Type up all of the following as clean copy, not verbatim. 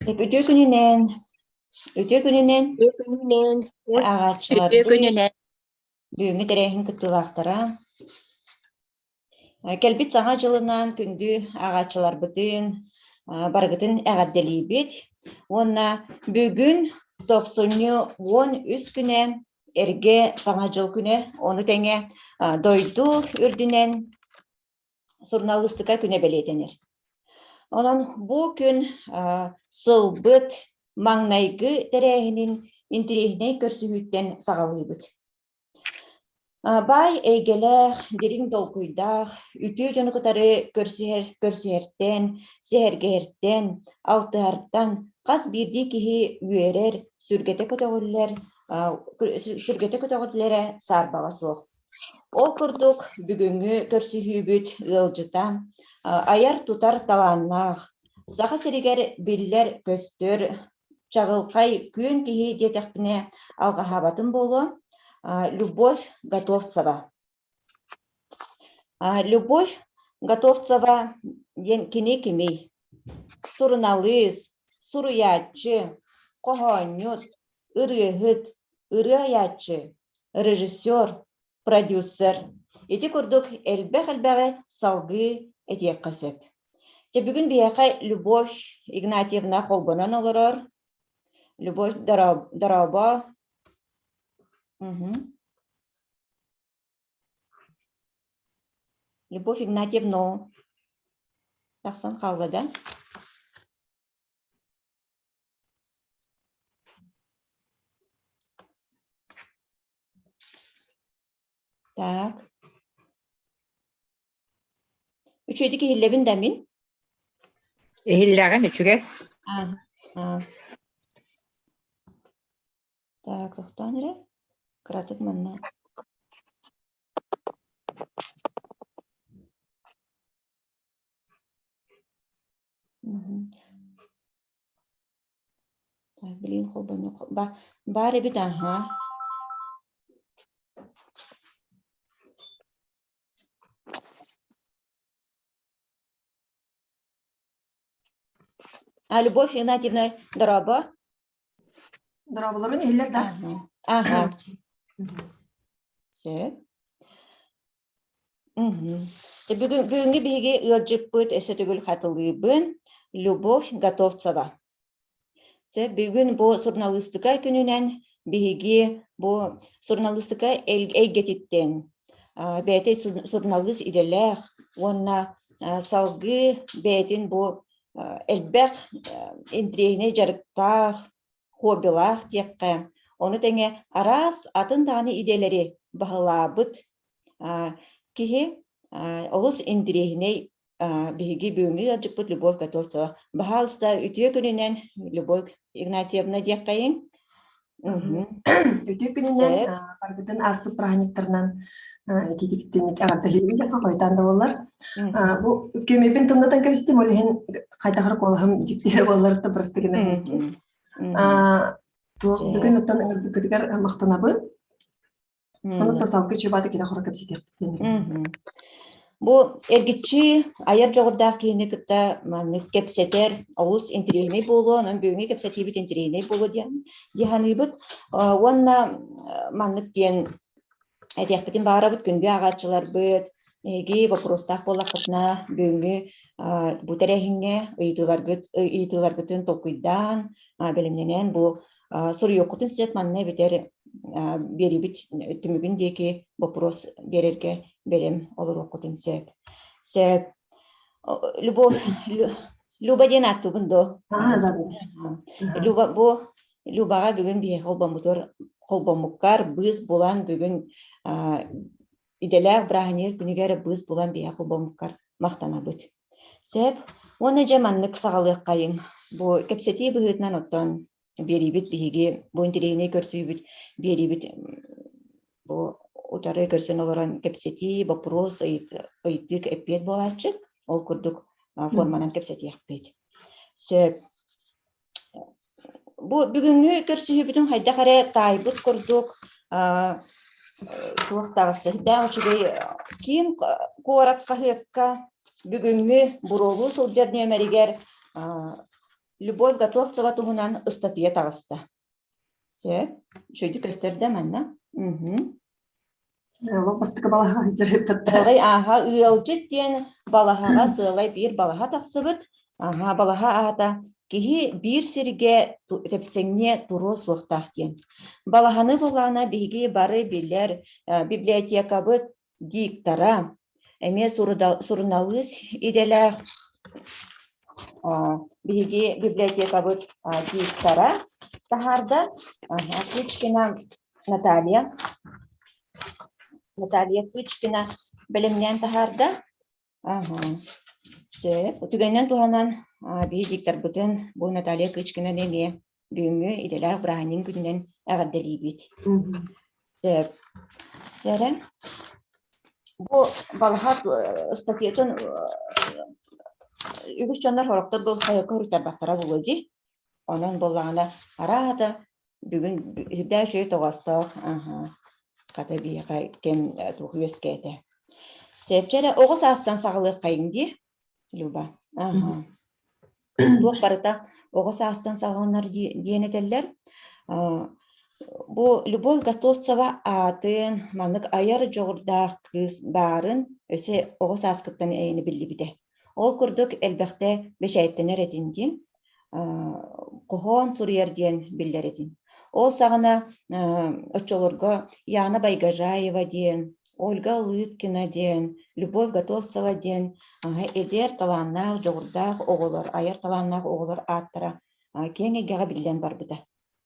Үтүө күнүнэн, үтүө күнүнэн Үтүө күнүнэн. Үтүө ааҕааччыларбыт, күнүнэн. бүгүҥҥү тэрээһин кыттыылаахтара. Кэлбит Саҥа дьылынан күндү ааҕааччыларбытын барыгытын эҕэрдэлиибит уонна бүгүн тохсунньу 13 күнэ эргэ Саҥа дьыл күнэ, ону тэҥэ дойду үрдүнэн суруналыыстыка күнэ бэлиэтэнэр. Онон бу күн сылбыт маҥнайгы тэрээһинин интириэһинэй көрсүһүүттэн саҕалыыбыт. Баай эйгэлээх, дириҥ толкуйдаах, үтүө дьону кытары көрсүһэр көрсүһэртэн, сэһэргэһэртэн, алтыһартан хас биирдии киһи үөрэр, сүргэтэ көтөҕүллэр, сүргэтэ көтөҕүллэрэ саарбаҕа суох. Ол курдук, бүгүҥҥү көрсүһүүбүт ыалдьыта айар-тутар талааннаах, Саха сиригэр биллэр-көстөр чаҕылхай күөн киһи диэтэхпинэ алҕаһаабатым буолуо, Любовь Готовцева. Любовь Готовцева диэн кини кимий? Суруналыыс, суруйааччы, хоһоонньут, ырыаһыт, ырыа айааччы, режиссер, продюсер. Ити курдук элбэх-элбэҕи салгыы этиэххэ сөп. Дьэ бүгүн биһиэхэ Любовь Игнатьевна холбонон олорор. Любовь дорообо. Любовь Игнатьевна тахсан хаалла да? Так. Үчүгэйдик иһиллэбин да мин? Иһиллэҕин үчүгэй. Аа. Так, тохтоон эрэ. Кыратык манна. Так, блин, холбону баар эбит аһа. А, Любовь Игнатьевна, дорообо. Дорооболорун иһиллэр да? Аха. Сөп. Бүгүн, бүгүҥҥү биһиги ыалдьыппыт өссө төгүл хатылыыбын Любовь Готовцева. Сөп, бүгүн бу суруналыыстыка күнүнэн биһиги бу суруналыыстыка эйгэтиттэн бэйэтэ суруналыыс идэлээх уонна салгыы бэйэтин бу элбэх интэриэһинэй дьарыктаах, хоббилаах диэххэ, ону тэҥэ араас атын даҕаны идэлэри баһылаабыт киһи олус интэриэһинэй биһиги бүгүҥҥү ыалдьыппыт Любовь Готовцева. Баһаалыста үтүө күнүнэн Любовь Игнатьевна диэххэйиҥ. Үтүө күнүнэн баргытын ааспыт праздниктарынан итиитик истиҥник эҕэрдэлиибин диэххэ хойутаан да буоллар. Бу көмөбүн тымнытан кэбистим, ол иһин хайдах эрэ куолаһым дьиктилэ буоллар просто гынан. Туох бүгүн оттон ыҥырбыккытыгар махтанабын. Ону тасалгы чыбааты кире хоро кэпсэтиэхпит. Бу эргиччи айар дьоҕурдаах киһини кытта маннык кэпсэтэр олус интэриэһинэй буолуо, онон бүгүҥҥү кэпсэтиибит интэриэһинэй буолуо диэн дии саныыбыт. Уонна маннык диэн этиэхпитин баҕарабыт күндү ааҕааччыларбыт, эһиги боппуруостаах буоллаххытына бүгүҥҥү бу тэрээһиҥҥэ ыйытыыларгыт ыйытыыларгытын толкуйдаан, бэлэмнэнэн бу суруйуоххутун сөп манна эбэтэр биэрибит түмүгүн диэки боппуруос биэрэргэ бэлэм олоруоххутун сөп. Сөп. Любовь Люба диэн ааттыыбын дуо? Люба бу Любаҕа бүгүн биһиэхэ холбоммутугар холбоммуккар быыс булан бүгүн идэлээх бырааһынньык күнүгэр быыс булан биһиэхэ холбоммуккар махтанабыт. Сөп. Уонна дьэ маннык саҕалыаххайыҥ. Бу кэпсэтии быһыытынан оттон биэриибит биһиги бу интэриэһинэй көрсүүбүт биэриибит бу утары көрсөн олорон кэпсэтии, боппуруос, ыйытык, эппиэт буолааччы. Ол курдук форманан кэпсэтиэхпит. Сөп. Бу бүгүҥҥү көрсүһүүбүтүн хайдах эрэ таайбыт курдук туох таҕыста сүрдээх үчүгэй киин куорат хаһыакка бүгүҥҥү буруолуу сылдьар нүөмэригэр. Любовь Готовцева туһунан ыстатыйа таҕыста. Сөп. Үчүгэйдик көстөр да манна? Мгм. Олох бастакы балаһаҕа дьарыйбыттар. Сыалай ааһа ыалдьыт диэн балаһаҕа сыалай биир балаһа тахсыбыт. Аһа балаһа аата киһи биир сиргэ тэпсэҥниэ туруо суохтаах диэн. Балаһаны былаана биһиги бары билэр библиотекабыт диктора, эмиэ суруналыыс идэлээх биһиги библиотекабыт диктора таһаарда. Кычкина Наталья. Наталья Кычкина бэлэмнээн таһаарда. Аха. Сөп. Түгэнинэн туһанан биһи дикторбытын бу Наталья Кычкинаны эмиэ бүгүҥҥү идэлээх бырааһынньыгын күнүнэн эҕэрдэлиибит. Сөп. Дьэрэ. Бу балаһа ыстатыйатын үгүс дьоннор сорохтор бу хаһыакка суруйтарбаттара буолуо дии. Онон буоллаҕына араата бүгүн сүрдээх үчүгэй тоҕоостоох хата биһиэхэ кэм туох үөскээтэ. Сөп эрэ оҕо саастан саҕалыаххайыҥ дии, Люба. Аха. Туох барыта оҕо саастан саҕаланар диэн этэллэр. Бу Любовь Готовцева аатын маннык айар дьоҕурдаах кыыс баарын өссө оҕо сааскыттан эйэни биллибитэ. Ол курдук элбэхтэ бэчээттэнэр этин диэн, хоһоон суруйар диэн биллэр этин. Ол саҕана оччолорго Яна Байгожаева диэн, Ольга Лыткина диэн, Любовь Готовцева диэн эдэр талааннаах, дьоҕурдаах оҕолор, айар талааннаах оҕолор ааттара киэҥ эйгэҕэ биллэн барбыта.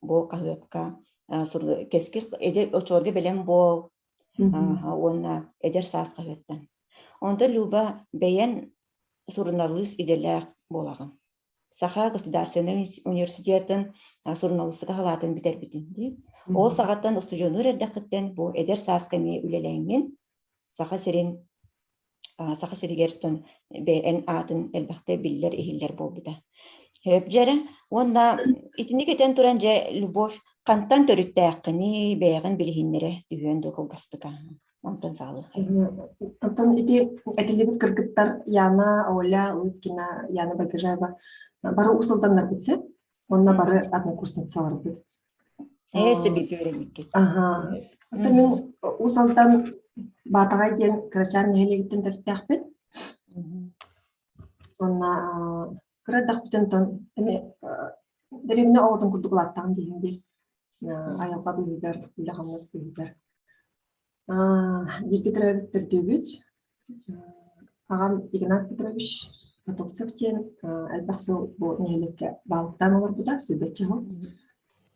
Бу хаһыакка Кэскил оччолорго бэлэм буол уонна Эдэр саас хаһыаттан. Онтон Люба бэйэн суруналыыс идэлээх буолаҕын. Саха государственнай университетын суруналыыстыка салаатын бүтэрбитин дии. Ол саҕаттан устудьуоннуур эрдэххиттэн бу эдэр сааска эмиэ үлэлээҥҥин Саха сирин Саха сиригэр бэйэн аатын элбэхтэ биллэр иһиллэр буолбута. Хөп дьэрэ уонна итинник этэн туран дьэ Любовь хантан төрүттээххиний бэйэҕин билиһиннэрэ түһүөн дуу кылгастык онтон саҕалыахха. Оттон ити этиллибит кыргыттар Яна, Оля, Лыткина, Яна Байгожаева бары уус алданнарбыт сеп. Онно бары однокурсницаларбыт. Ээ, сөбүлүү үөрэммиккит. Аха. Оттон мин Уус Алдан Баатаҕай диэн кырачаан нэһилиэгиттэн төрүттээхпин. Уонна кыра эрдэхпиттэн эмиэ дэриэбинэ оҕотун курдук улааттаҕым диэһин биир айылҕа быыһыгар, үлэ-хамнас быыһыгар. Бииргэ төрөөбүт төрдүөбүт. Аҕам Игнат Петрович Готовцев диэн элбэх сыл бу нэһилиэккэ баалыктаан олорбута, сүүрбэччэ сыл.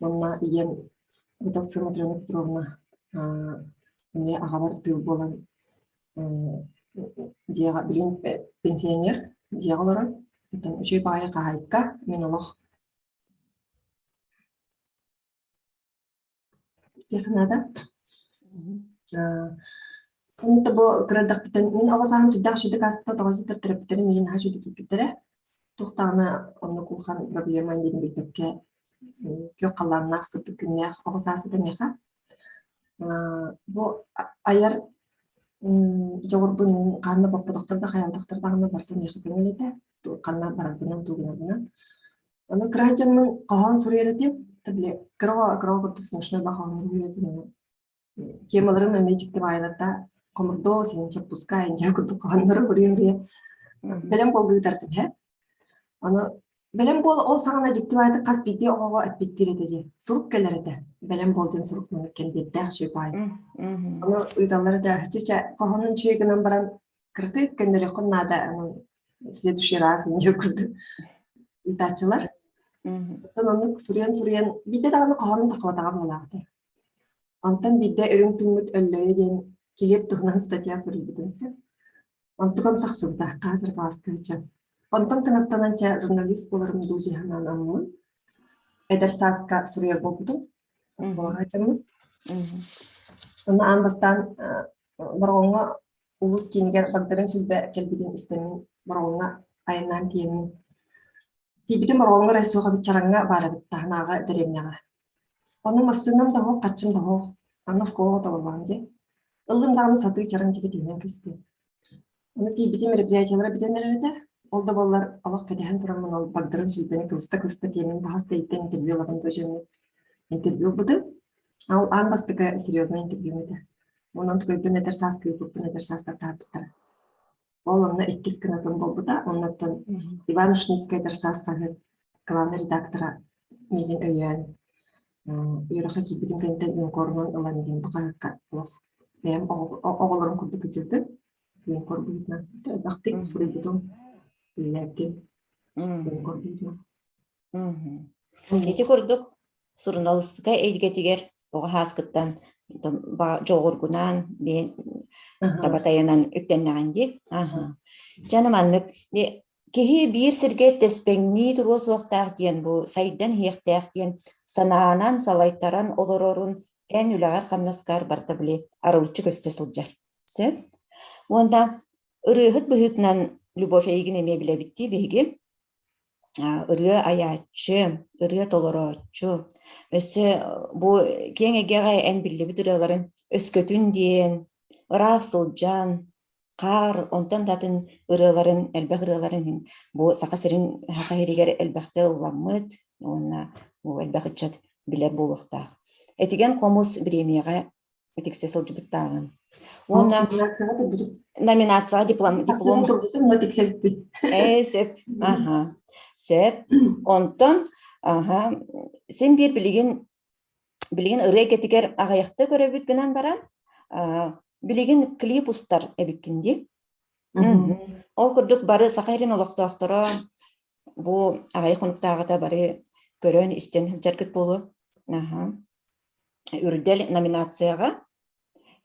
Уонна ийэм Готовцева Матрена Петровна эмиэ аҕабар тыыл буолан дьиэҕэ билигин пенсионер дьиэҕэ олорор. Оттон үчүгэй баҕайы хаһаайка мин олох Диэххэ наада. Онно бу кыра эрдэхпиттэн мин оҕо сааһым сүрдээх үчүгэйдик ааспыта, тоҕо сытар төрөппүттэрим миигин наһаа үчүгэйдик ииппиттэрэ. Туох даҕаны оннук улахан проблема диэн билбэккэ күөх халлааннаах, сырдык күннээх оҕо саас этэ миэхэ. Бу айар дьоҕурбун мин ханна боппотохтор да хайаатахтар даҕаны барыта миэхэ көҥүл этэ. Ханна барарбынан, тугунарбынан. Ону кыра дьоммун хоһоон суруйар этим. Били кыра кыра курдук смешной хоһоон суруйар этим. Темаларым эмиэ дьикти баайыларда хомурдоо, синин чоппуска, индия курдук хоһооннору суруйа Бэлэм буолга ыытар этим, Аны бэлэм буол ол саҕана дьикти баайдык хас биирдии оҕоҕо эппиттиир этэ дии. Сурук кэлэр этэ. Бэлэм буол диэн сурук кэмбиэрдээх үчүгэй баай. Ону ыыталлар этэ. Чэ, хоһоонун үчүгэй гынан баран кырдык көннөрүөххүн наада онон следующий раз инньэ курдук ыытааччылар. Оттон оннук суруйан-суруйан биирдэ даҕаны хоһоонум таххыбатаҕа быһыылаах этэ. Онтон биирдэ үрүҥ туммут өллөйө диэн килиэп туһунан статья суруйбутум сөп. Онтукам тахсыбыта хаазыр кылааска сылдьан. Онтон тыҥаттанан чэ журналист буоларым дуу дии санаан аммын. Эдэр сааска суруйар буолбутум. Оскуолаҕа сылдьаммын. Онно аан бастаан Бороҕоҥҥо улуус киинигэр Багдарыын Сүлбэ кэлбитин истэммин Бороҕоҥҥо айаннаан тиийэммин тиийбитим Бороҕоҥҥо эрэ суох эбит Чараҥҥа баар эбит таһынааҕы дэриэбинэҕэ. Ону массыынам да суох, хаччым да суох, аны оскуолаҕа тобуллаҕым дии. Ыллым даҕаны сатыы Чараҥ диэки түһүнэн кэбистим. Ону тиийбитим мероприятиелара бүтэн эрэр этэ. Ол да буоллар олох кэтэһэн тураммын ол Багдарыын Сүлбэни кыбыста-кыбыста тиэмин баһас да иттэн интервью ылабын дуо дьэммит интервью ылбытым. Ол аан бастакы серьезный интервью этэ. Онон тукайбын этэр саас кыыппыппын этэр саастар таһаарбыттара. Ол онно иккис кынатым буолбута. Оннуттан Иван Ушницкай эдэр саас хаһыат главный редактора миигин өйөөн үөрэххэ киирбитим кэнниттэн юнкорунан ылан диэн бу хаһыакка олох бэйэм оҕолорум курдук кычырдым. Юнкор быһыытынан элбэхтик суруйбутум, үлэлээбитим юнкор быһыытынан. Ити курдук суруналыыстыка эйгэтигэр оҕо сааскыттан дьоҕургунаан бэйэн таба тайанан үктэннэҕин дии. Дьэ аны маннык киһи биир сиргэ тэспэҥнии туруо суохтаах диэн бу сайдан иһиэхтээх диэн санаанан салайтаран олорорун эн үлэҕэр-хамнаскар барыта били арылыччы көстө сылдьар. Сөп. Уонна ырыаһыт быһыытынан Любовь эйигин эмиэ билэбит дии биһиги. Ырыа айааччы, ырыа толорооччу. Өссө бу киэҥ эйгэҕэ эн биллибит ырыаларын өскөтүн диэн, ыраах сылдьан, хаар, онтон да атын ырыаларын, элбэх ырыаларын иһин бу Саха сирин саха сиригэр элбэхтэ ылламмыт уонна бу элбэх ыччат билэр буолуохтаах. Этигэн хомус бириэмийэҕэ итиксэ сылдьыбыттааҕын. Уонна Номинацияҕа турбутум. Номинацияҕа диплом диплом турбутум, но тиксэрбиппин. Ээ, сөп. Аха. Сөп. Онтон аха син биир билигин билигин ырыа эйгэтигэр аҕыйахта көрөбүт гынан баран билигин клип устар эбиккин дии. Ол курдук бары Саха сирин олохтоохторо бу аҕыйах хонуктааҕыта бары көрөн истэн сылдьаргыт буолуо. Аха. Үрдэл номинацияҕа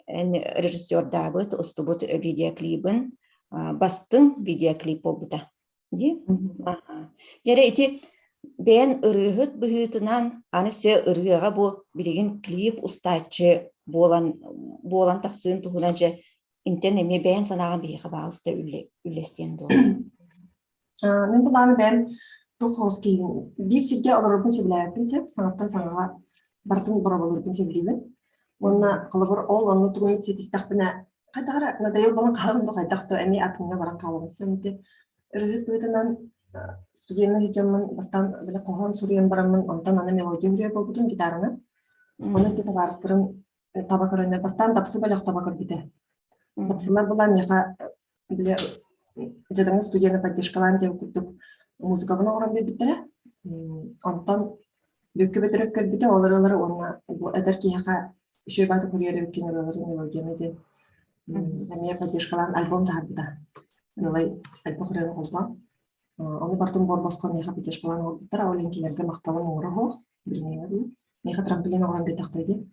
эн режиссердаабыт, устубут видеоклибын бастыҥ видеоклип буолбута. Дии? Дьэрэ ити бэйэн ырыаһыт быһыытынан аны сө ырыаҕа бу билигин клип устааччы буолан буолан тахсыын туһунан дьэ интэн эмиэ бэйэн санааҕын биһиэхэ баалыста үллэстиэн дуо? Мин былааны бэйэм туох соҕус киһибин. Биир сиргэ олорорбун сөбүлээбэппин сөп, саҥаттан саҥаҕа барытын боруобалыырбын сөбүлүүбүн. Уонна холобур ол онно тугун ситистэхпинэ хайдах эрэ надоел буолан хаалабын да хайдах да эмиэ атыҥҥа баран хаалабын. Сэмити ырыһыт быһыытынан студенныы сылдьаммын бастаан били хоһоон суруйан бараммын онтон аны мелодия суруйар буолбутум гитаранан. Ону ити табаарыстарым таба көрөннөр бастаан дапсы бөлөх таба көрбүтэ. Дапсылар буолан миэхэ били дьадаҥы студияны поддержкалаан диэн курдук музыкабын оҥорон биэрбиттэрэ. Онтон Бүккэ Бөтөрөк көрбүтэ ол ырыалары уонна бу эдэр киһиэхэ үчүгэй баата курьер эбиккин ырыалары мелодияны диэн эмиэ поддержкалаан альбом таһаарбыта. Сыалай элбэх ырыаны холбоон. Ону бартын буор босхо миэхэ поддержкалаан оҥорбуттара, ол иһин кинилэргэ махталым оҥоро оһох, билиҥҥэ дылы. Миэхэ трамплин оҥорон биэрдэхтэрэ дии.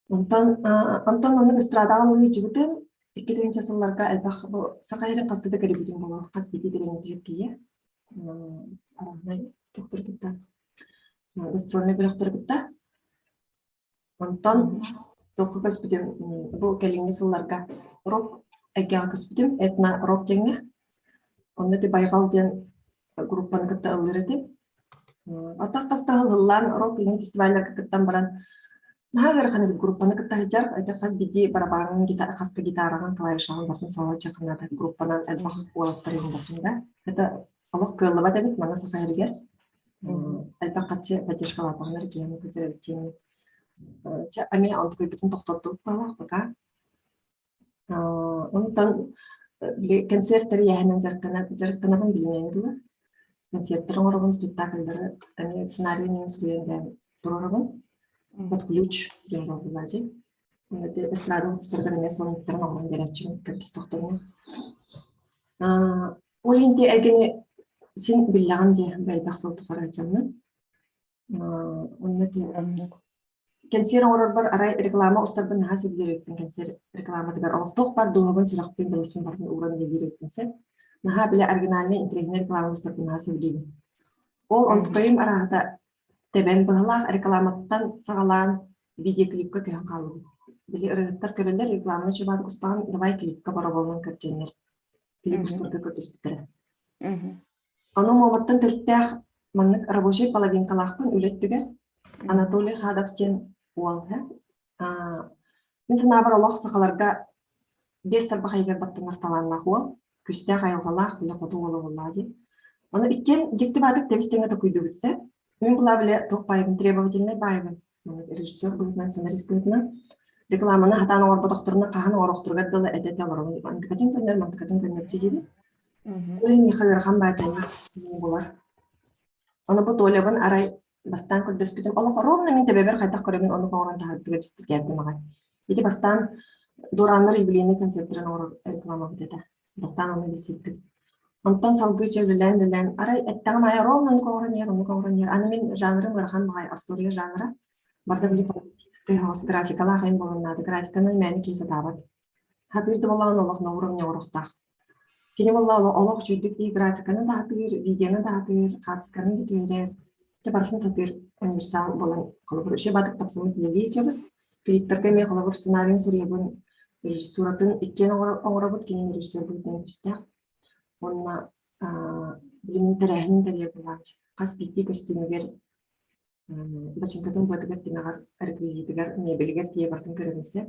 Онтон онтон оннук эстрадаҕа ыллыычыбытым 2000 сылларга элбэх бу саха сирин хаста да кэлбитим буолуо хас биирдии дэриэбинэтигэр тиийэ араһынай тохтору кытта гастрольнай бөлөхтөрү кытта онтон туохха көспүтүм бу кэлиҥҥи сылларга рок эйгэҕэ көспүтүм этно рок диэҥҥэ онно ити Байҕал диэн группаны кытта ыллыыр этим Атах хастаһыл ыллаан рок иҥин фестивалларга кыттан баран наһаа ыарахан эбит группаны кытта сылдьар это хас биирдии барабааҥҥын гитара хаста гитараҕын клавишаҕын барытын соло чахынаата группанан элбэх уолаттар иһин барытын да это олох кыаллыбат эбит манна саха сиригэр элбэх хаччы поддержкалаатаҕына киһини көтөр эбит диэн чэ эмиэ онтукайбытын тохтоттубут баалаах пока Онтон били концерт тэрийээһинэн дьарыктанабын билиҥҥээҥҥэ дылы. Концерттары оҥоробун, спектакльдары эмиэ сценарийын иһин суруйан бэйэм туруорабын. Под ключ диэн буолбулаадьы. Эстрада устарыгар эмиэ сонуттарын оҥорон биэрээччибин көрдөстөхтөрүнэ. Ол иһин ти эйгэни син биллэҕим дии элбэх сыл тухары дьоннун. Онно ти Кэнсиэр оҥорорбор арай реклама устарбын наһаа сөбүлүүр эбиппин кэнсиэр рекламатыгар олохтоох бар дууһабын, сүрэхпин, бэлэспин барытын ууран үлэлиир эбиппин сөп. Наһаа бile оригинальнай интэриэһинэй реклама устарбын наһаа сөбүлүүбүн. Ол онтукайым арааһата тэбэн быһалаах рекламаттан саҕалаан видеоклипка көһөн хааллыбыт. Били ырыаһыттар көрөллөр рекламаны чубаатык устаҕын давай клипка бороболунан көрдьөннөр клип устарга көрдөспүттэрэ. Ону Муоматтан төрүттээх маннык рабочай половинкалаахпын үлэ өттүгэр Анатолий Хадов диэн уол Мин санаабар олох сахаларга биэс тарбах иһигэр баттанар талааннаах уол. Күүстээх айылҕалаах, бile хоту уола буоллаҕа дии. Ону иккиэн дьикти баатык тэбис-тэҥҥэ токуйдубут сэ. Мин була бile туох баайбын, требовательнай баайбын. Режиссер быһыытынан, сценарист быһыытынан рекламаны хатаан оҥорботохторуна хаһан оҥорохторугар дылы этэ-этэ олоробун. Мантыкатын көннөр, мантыкатын көннөрчү диибин. Ол иһин миэхэ ыарахан баайтаҥҥа булар. Ону бу Толябын арай бастаан көрдөспүтүм, олох ровно мин төбөбөр хайдах көрөбүн оннук оҥорон таһаарбытыгар дьиктиргээбитим аҕай. Ити бастаан Дурааннар юбилейный концерттарын оҥорор рекламабыт этэ. Бастаан ону билсиппит. Онтон салгыы чэ үлэлээн-үлэлээн, арай эттэҕим аайы ровно оннук оҥорон иһэр, оннук оҥорон иһэр. Аны мин жанрым ыарахан баҕайы, остуоруйа жанра. Барыта били политическай хаос графикалаах эҥин буолан наада. Графиканы мээнэ киһи сатаабат. Хатыыр да буоллаҕына олох на уровне оҥоруохтаах. Кини буолла олох үчүгэйдик и графиканы да сатыыр, видеоны да сатыыр, хаартысканы да түһэрэр, дьэ барытын сатыыр универсал буолан холобур үчүгэй баатык тапсаммыт үлэлии сылдьабыт. Клиптарга эмиэ холобур сценарийын суруйабын, режиссуратын иккиэн оҥоробут, кини режиссер быһыытынан күүстээх. Уонна билимин тэрээһинин тэрийэр буолааччы. Хас биирдии көстүүмүгэр бачыҥкатын быатыгар тимэҕэр реквизитигэр мебелигэр тиийэ барытын көрөбүн сөп.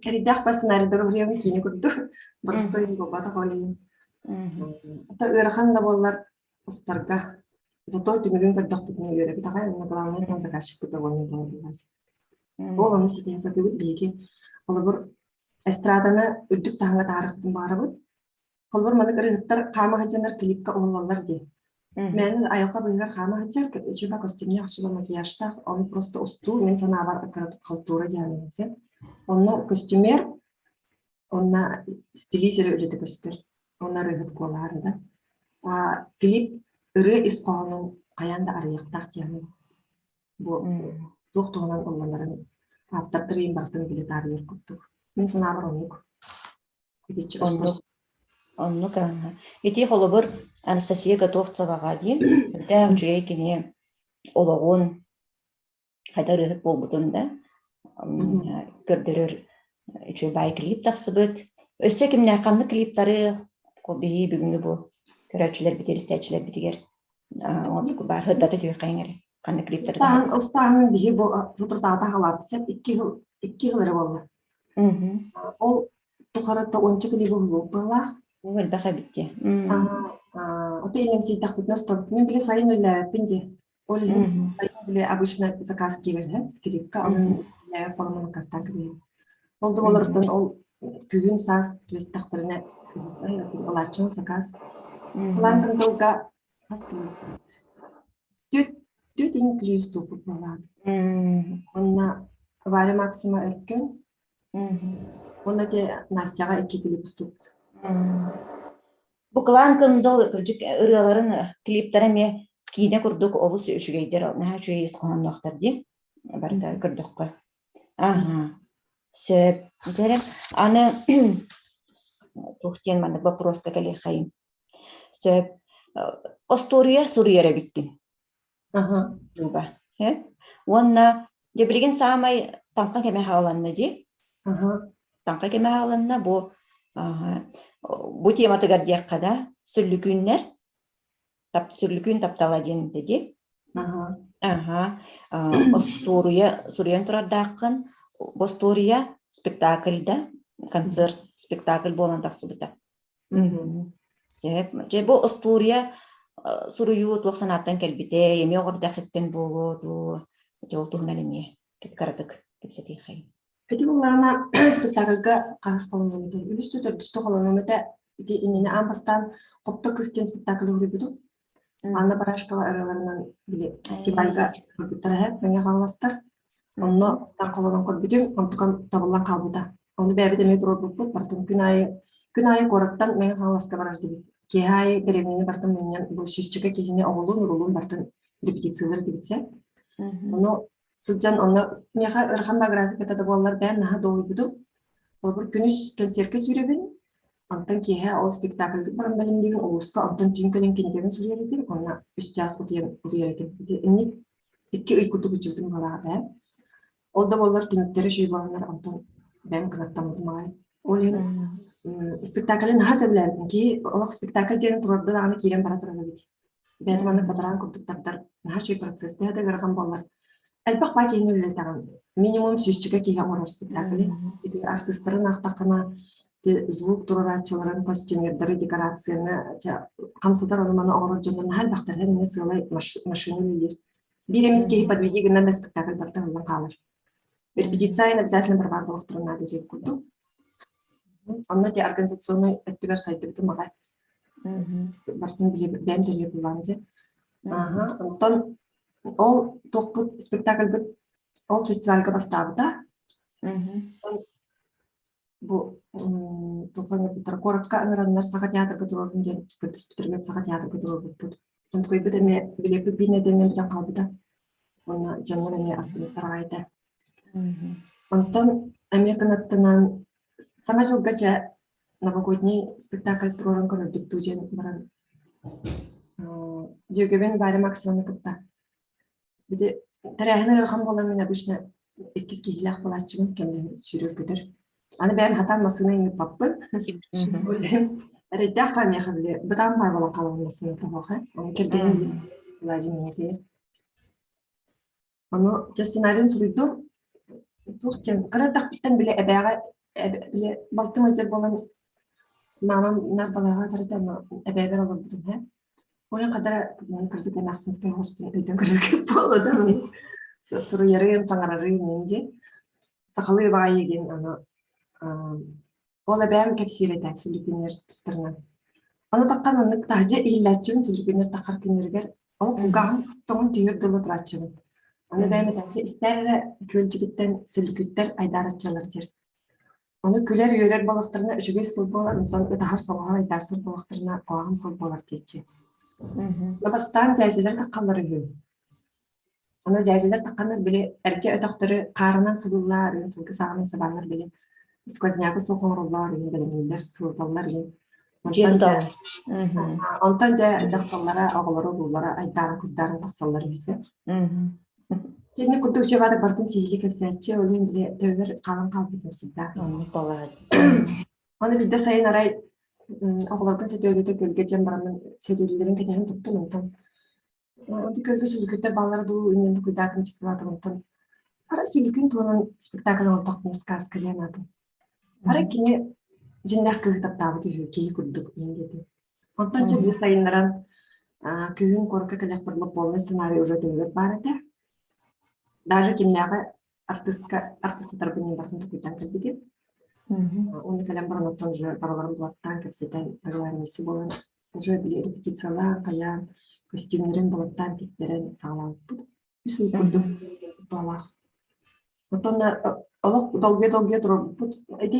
Кэрийдээх бас сценарийдары уруйабын киинэ курдук боростуой буолбатах ол иһин. Ата ыарахан да буоллар устарга зато түмүгүн көрдөхпүтүнэ үөрэбит аҕай уонна главное там заказчикпыт довольный буолар Ол ону ситиһэ сатыыбыт биһиги холобур эстраданы үрдүк таһымҥа таһаарыахпытын баҕарабыт. Холобур, маннык ырыаһыттар хаама сылдьаннар клипка уһуллаллар дии. Мээнэ айылҕа быыһыгар хаама сылдьар, үчүгэй костюмнаах, үчүгэй макияжтаах, ону просто устуу, мин санаабар, кыратык халтура диэн сөп. Онно костюмер, онно стилист эрэ үлэтэ көстөр. Онно ырыаһыт куолаһар да. А клип ырыа ис хоһоонун хайаан да арыйыахтаах диэн бу туох туһунан ылланарын ааптардар иин барытын билэ таарыйар курдук. Мин санаабар оннук. Оннук, оннук ааһа. Ити холобур Анастасия Готовцеваҕа диэн үрдээх үчүгэй кини олоҕун хайдах ырыаһыт буолбутун да көрдөрөр үчүгэй баай клип тахсыбыт. Өссө кимнээх ханнык клиптары биһи бүгүҥҥү бу көрөөччүлэрбитигэр, истээччилэрбитигэр оннук баар сырдата түһүөххэйиҥ эрэ. Ханнык клиптары Устааһын биһи бу соторутааҕыта хаалаабыт сөп 2 сыл эрэ буолла. Ол тухары уонча клиби уһулуох быһыылаах. Уу элбэх эбит дии. Ото иҥэмсийдэхпитинэ устабыт. Мин били сайын үлэлээбэппин дии. Ол иһин сайын били обычно заказ киирэр иһэ, скрипка, онон үлэлээбэт буоламмын аккаастаан кэбиһэбин. Ол да буоллар ол күһүн саас түбэстэхтэринэ ылааччыбын заказ. Ылан тылга хас клип? Түөрт иҥ клип устууппут буолаат. Онно Варя Максима Өркөн Уонна ити Настяҕа икки клип устубут. Бу Кылаан Кындыл кырдьык ырыаларын клиптара эмиэ киинэ курдук олус үчүгэйдэр, наһаа үчүгэй ис хоһоонноохтор дии барыта көрдөххө. Аһа, сөп. Дьэ аны туох диэн маннык боппуруоска кэлиэххэйин. Сөп. Остуоруйа суруйар эбиккин. Люба. Уонна дьэ билигин саамай таҥха кэмэ хааланна дии. Таҥха кэмэ хааланна бу бу тематыгар диэххэ да сүллүкүүннэр сүллүкүүн таптала диэн этэ дии. Аха. Остуоруйа суруйан турардааххын бу остуоруйа спектакль да концерт спектакль буолан тахсыбыта. Сөп. Дьэ, бу остуоруйа суруйуу туох санааттан кэлбитэй, эмиэ оҕо эрдэххиттэн буолуо дуу, ити ол туһунан эмиэ кыратык кэпсэтиэххэйин. Ити буоллаҕына спектакльга хаһыс холонуом этэ? Үһүс төрдүстэ холонуом этэ. Ити иннинэ аан бастаан Хопто кыс диэн спектакль уһуйбутум. Анна Барашкова ырыаларынан били фестивальга көрбүттэр эһэ, Мэҥэ Хаҥаластар. Онно бастаан холонон көрбүтүм, онтукам табыллан хаалбыта. Ону бэйэбит эмиэ туруорбуппут, барытын күн аайы күн аайы куораттан Мэҥэ Хаҥаласка барар этибит. Киэһэ аайы дэриэбинэни барытын мунньан, бу сүүсчэкэ киһини оҕолуун-уруулуун барытын репетициялар этибит сэ. Ону сылдьан онно миэхэ ыарахан графиката да буоллар бэйэм наһаа дуоһуйбутум. Холобур, күнүс кэнсиэркэ сүүрэбин, онтон киэһэ ол спектакльга баран бэлэмниибин, улууска, онтон түүн кэлэн кинигэбин суруйар этим, уонна үс чаас утуйан утуйар этим. Ити инник 2 ый курдук ыччыбытым быһыылаах этэ. Ол да буоллар түмүктэрэ үчүгэй буоланнар, онтон бэйэм кынаттаммытым аҕай. Ол иһин спектаклы наһаа сөбүлээбитим. Киһи олох спектакль диэн туруорда даҕаны киирэн бара турар эбит. Бэйэтэ маннык бадараан курдук тардар наһаа үчүгэй процесс төһө да ыарахан буоллар. Элбэх баа киһини үлэлэтэҕин. Минимум сүүсчэкэ киһи оҥорор спектакли. Ити артыыстарын аахтаххына, Звук туруорааччыларын, костюмердары, декорацияны хамсатар ону-маны оҥорор дьоннор наһаа элбэхтэр. Эмиэ сыалай машина үлэлиир. Биир эмит киһи подведи гынан да спектакль барыта ыһыллан хаалар. Репетиция обязательно барбаар буолуохтарын наада диэн курдук. Онно те организационный өттүгэр сайдыбытым аҕай. Барытын бэйэм дэлиэ буллаам дьэ. Аха, онтон ол туохпут спектакльбыт ол фестивальга бастаабыта. Бу туохха куоракка ыҥыраннар Саха театрга туруордун диэн көрдөспүттэригэр Саха театрга туруорбуппут. Онтукайбыт эмиэ билиэппит биир нэдиэлэнэн бүтэн хаалбыта. Уонна дьоннор эмиэ астыммыттар аҕай этэ. Онтон эмиэ кынаттанан Саҥа дьылга чэ новогодний спектакль туруоран көрөрбүт дуу диэн баран дьүөгэбин Варя Максимовна кытта Били тэрээһин ыарахан буолан мин обычно иккис киһилээх буолааччыбын кэмнэһэн сүүрэр-көтөр. Аны бэйэм хатаан массыына ыҥырбаппын. Эрэйдээх баа миэхэ били бытаан баар буолан хаалабын массыына тоһуоха. Ону кэргэним Владимир этиэр. Ону дьэ сценарийын суруйдум. Туох диэн кыра эрдэхпиттэн били эбээҕэ били балтым ыалдьар буолан маамам наар балыыһаҕа тарда эбээбэр олорбутум һэ. Оля хадара кырдык эмээхсинскэй хоспун өйдөн көрөргө буолла да мин суруйарым, саҥарарым мин дии. Сахалыы баайы диэн аны ол эбээм кэпсиир этэ сүлүкүннэр тустарынан. Ону таххан маннык таһдьа иһиллээччибин сүлүкүннэр таххар күннэригэр ол кулгааҕым тоҥон түһүөр дылы турааччыбын. Аны эбээм этээччи истээр эрэ күөлдьүгүттэн сүлүкүттэр айдаараччылар диир. Ону күлэр-үөрэр буоллахтарына үчүгэй сыл буолар, онтон ытаһар-соҥоһор айдаарсар буоллахтарына куһаҕан сыл буолар диэччи. Но бастаан дьээдьэлэр таххаллар үһү. Ону дьээдьэлэр тахханнар били эргэ өтөхтөрү хаарынан сыбыллаар, ыын сылгы саҕанан сыбааннар били сквознягы суох оҥороллор, ыын бэлэмнииллэр, сылыталлар ыын. Дьиэ Онтон дьэ, туталлар. онтон дьэ дьахталлара, оҕолоро, уруулара айдаарын курдаарын тахсаллар үһүсэ. Синни курдук чебата бартын сиһили кэпсээччи, ол иһин били төбөбөр хаалан хаалбытым всегда. Оннук балаһа. Аны биирдэ сайын арай оҕолорбун сөтүөлүтэ көлгө дьэн бараммын сөтүөлүүлэрин кэтэһэн туттум онтон Онту көргө сүлүкүттэр бааллара дуу иннин тукуйдаатым чыктылаатым онтон арай сүлүкүн туһунан спектакль оҥортохпуна сказка диэн аатым. Арай кини дьиннээх кыыһы таптаабыт үһү киһи курдук иһин диэтим. Онтон чэ били сайыннаран күһүн куоракка кэлиэхпэр полный сценарий уже төбөбөр баар этэ. Даже кимнээҕи артыска артыстатарбын барытын токуйдаан кэлбитим. Уонна кэлэн баран оттон уже барыларын булаттаан кэпсэтэн договоренности буолан уже били репетициялаан хайаан костюмнарын булаттаан тиктэрэн саҕалаабыппыт. Үс ый курдук баалаах. Оттон олох долгуйа-долгуйа турарбыт. Ити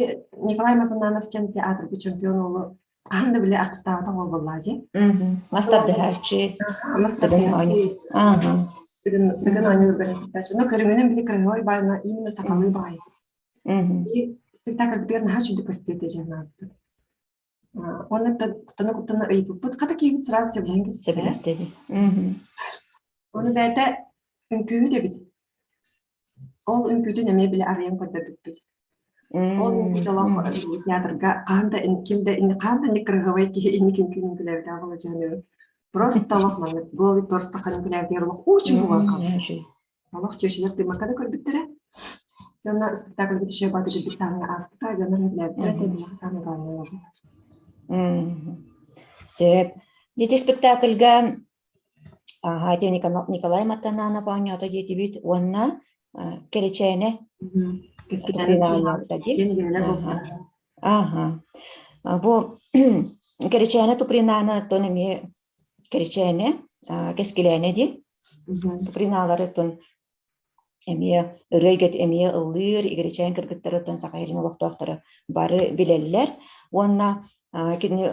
Николай Матананов диэн театрга чемпион уолу хаһан да били артыстаабатах уол буоллаа дии. Мас тардыһааччы. Мас тардыһааччы. Бүгүн оонньуур бэрээччи. Но көрүҥүнэн били красивой баайына именно сахалыы баай. И спектакльбытыгар наһаа үчүгэй көстүөтэ дьэ наадта. Уонна куттана-куттана ыйыппыппыт, хата киһибит сразу сөбүлэһэн кэбиспитэ. Сөбүлэстэ Ону бэйэтэ үҥкүүһүт эбит. Ол үҥкүүтүн эмиэ били арыйан көрдөрбүппүт. Ол үҥкүүтэ олох театрга хаһан да ким да хаһан да инник кыраһыабай киһи инник үҥкүүнү үҥкүүлээбитэ буола дьаһаныыбын. Просто олох маннык голый торс таххан үҥкүүлээбитигэр олох очень буолан хаалбыт. Олох чүөчэлэр тыыммакка да көрбүттэрэ. Дьонно спектакльга түшө баты кырдык таһымҥа ааспыта, дьоннор сөбүлээбиттэрэ, тэбиэхэ саамай главное буолбут. Сөп. Дити спектакльга аха Николай Матананов оонньоото диэтибит уонна Кэрэчээнэ оонньообута дии. Аха. Бу Кэрэчээнэ Тупринаны оттон эмиэ Кэрэчээнэ Кэскилээнэ дии. Туприналары оттон эмиэ ырыа эйгэтэ эмиэ ыллыыр, игирэчээн кыргыттары оттон Саха сирин олохтоохторо бары билэллэр. Уонна кини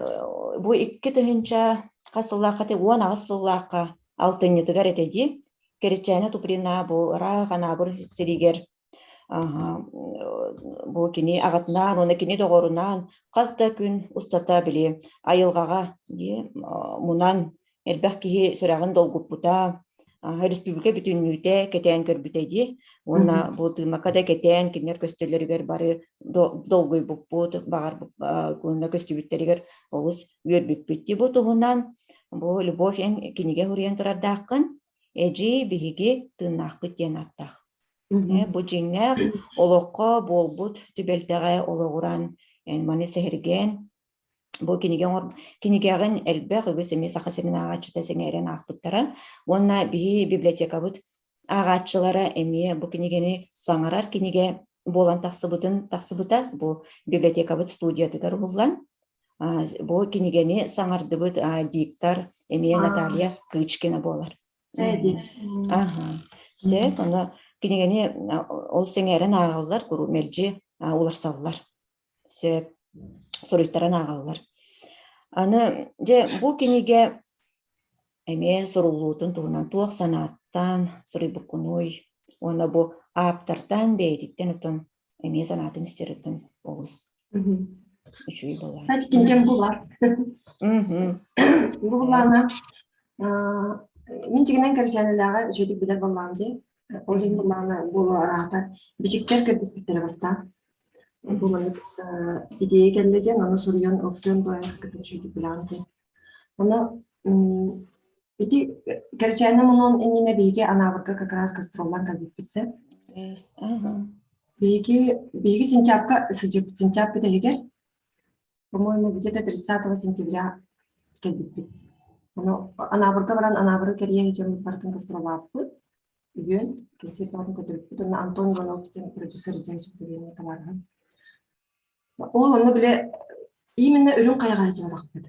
бу 2000 хас сыллаахха 18 сыллаахха алтынньытыгар этэ дии. Кэрэчээнэ Туприна бу ыраах Анаабыр сиригэр Бу кини аҕатынаан уонна кини доҕорунаан хас да күн устата били айылҕаҕа дии мунан элбэх киһи сүрэҕин долгуппута, республика бүтүннүүтэ кэтээн көрбүтэ дии. Уонна бу Тыымака да кэтээн кинилэр көстөллөрүгэр бары долгуйбуппут, баҕарбыт уонна көстүбүттэригэр олус үөрбүппүт дии. Бу туһунан бу Любовь эн кинигэ суруйан турардааххын. Эдьиий биһиги тыыннаахпыт диэн ааттаах. Бу дьиҥнээх олоххо буолбут түбэлтэҕэ олоҕуран Маны сэһэргээн бу кинигэ оҥор кинигэҕин элбэх үгүс эмиэ Саха сирин ааҕааччыта сэҥээрэн аахпыттара уонна биһи библиотекабыт ааҕааччылара эмиэ бу кинигэни саҥарар кинигэ буолан тахсыбытын тахсыбыта бу библиотекабыт студиятыгар уһуллан бу кинигэни саҥардыбыт диктор эмиэ Наталья Кычкина буолар. Аха. Сөп, ону кинигэни ол сэҥээрэн ааҕаллар, мэлдьи уларсаллар. Сөп, суруйтаран ааҕаллар. Аны дьэ бу кинигэ эмиэ суруллуутун туһунан туох санааттан суруйбуккунуй уонна бу ааптартан бэйэтиттэн отон эмиэ санаатын истэриттэн олус үчүгэй буолар. Кстати, кинигэм булар. Бу булаана мин дьигинэн кэрчээнэлээҕи үчүгэйдик билэр буоллаҕым дии. Ол иһин буллаҕына буолуо араата бичиктэр көрдөспүттэрэ бастаан. Бу маннык идея кэллэ диэн, ону суруйан ылсыан дуо кытта үчүгэйдик билэҕин диэн. Ону ити кэрчээнэ мунуон иннинэ биһиги Анаабырга как раз гастроллаан кэлбиппит сэ. Биһиги биһиги сентябрьга сылдьыбыт сентябрь бүтэһигэр, по-моему, где-то 30 сентября кэлбиппит. Ону Анаабырга баран Анаабыры кэрийэ сылдьаммыт барытын гастроллаабыппыт. Үһүөн кэнсиэр бөҕөтүн көтүрүппүт уонна Антон Иванов диэн продюсер диэн диэн табаарыһым. Ол онно бile именно Үрүҥ Хайаҕа сылдьыбатахпыт.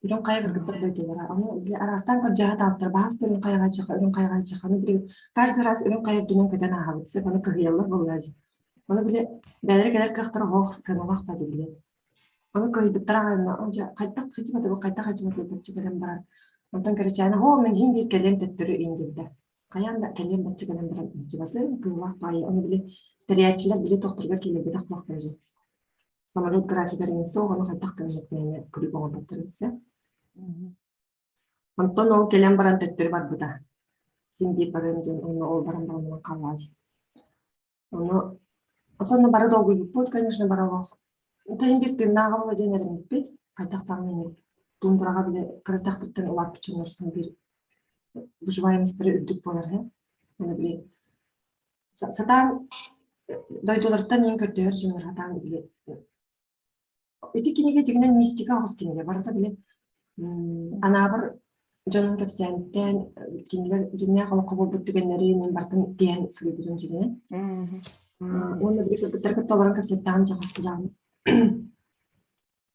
Үрүҥ Хайа кыргыттар дойдулара. Ону бile араастаан көрдьөһө тааттар баһаас да Үрүҥ Хайаҕа чаха, Үрүҥ Хайаҕа чаха. Ону били каждый раз Үрүҥ Хайа үрдүнэн көтөн ааһабыт. Сөп, ону кыһыйаллар буоллаа дии. Ону били бэйэлэрэ кэлэр кыахтара оһох сыаналаах ба дии Ону кыһыйбыттара аҕайна, дьэ хайдах хадьыбатыбыт, хайдах хадьыбатыбыт бачча кэлэн баран. Онтон кэрэчээнэ, һоо, мин иһин биир кэлиэм төттөрү иин диэбитэ. Хайаан да кэлиэм бачча кэлэн баран хадьыбатым, кыыллаах баайы. Ону били тэрийээччилэр били тохторугар киллэрбэтэх буоллахтара дьэ. Самолет графигар иҥин суох, ону хайдах гынныбыт мээнэ күлүк оҥорботтор эбитсэ. Онтон ол кэлэн баран төттөрү барбыта. Син биир барыам диэн, онно ол баран баран хааллаҕа дии. Ону отонно бары долгуйбуппут, конечно, бары олох Тайын биир тыыннааҕа буола диэн эрэммиппит. Хайдах даҕаны инник туундараҕа били кыратахтыттан улааппыт дьоннор сын биир выживаемостара үрдүк буолар үһү. Аны били сатаан дойдуларыттан иин көрдөһөр дьоннор сатаан били Ити кинигэ дьиҥинэн мистика оҕус кинигэ. Барыта били анаабыр дьонун кэпсээниттэн кинилэр дьиҥнээх олоххо буолбут түгэннэрин мин барытын тиһэн суруйбутум дьиҥинэн. Уонна били кыргыттары кытта олорон кэпсэттэҕим чахаскыдаҕым.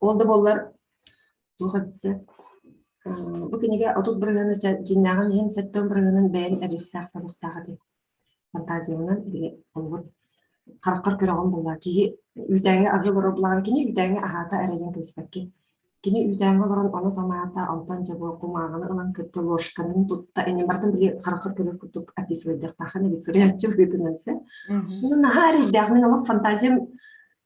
Ол да буоллар туох эбитсэ бу кинигэ 30 бырыһыана дьиҥнээҕин иһин 70 бырыһыанын бэйэм эбиэхтээх сабыахтаах этим. Фантазиябынан били холобур хараххар көрөҕүн буоллаа киһи үүтээҥҥэ аһыы олорор буоллаҕына кини үүтээҥҥэ аһаата эрэ диэн кэбиспэккин. Кини үүтээҥҥэ олорон ону санаата, онтон дьэ бу кумааҕыны ылан кытта ложканын тутта иннин барытын били хараххар көрөр курдук описывайдыахтаахын эбит суруйааччы быһыытынан сэ. Ону наһаа эрэйдээх мин олох фантазиям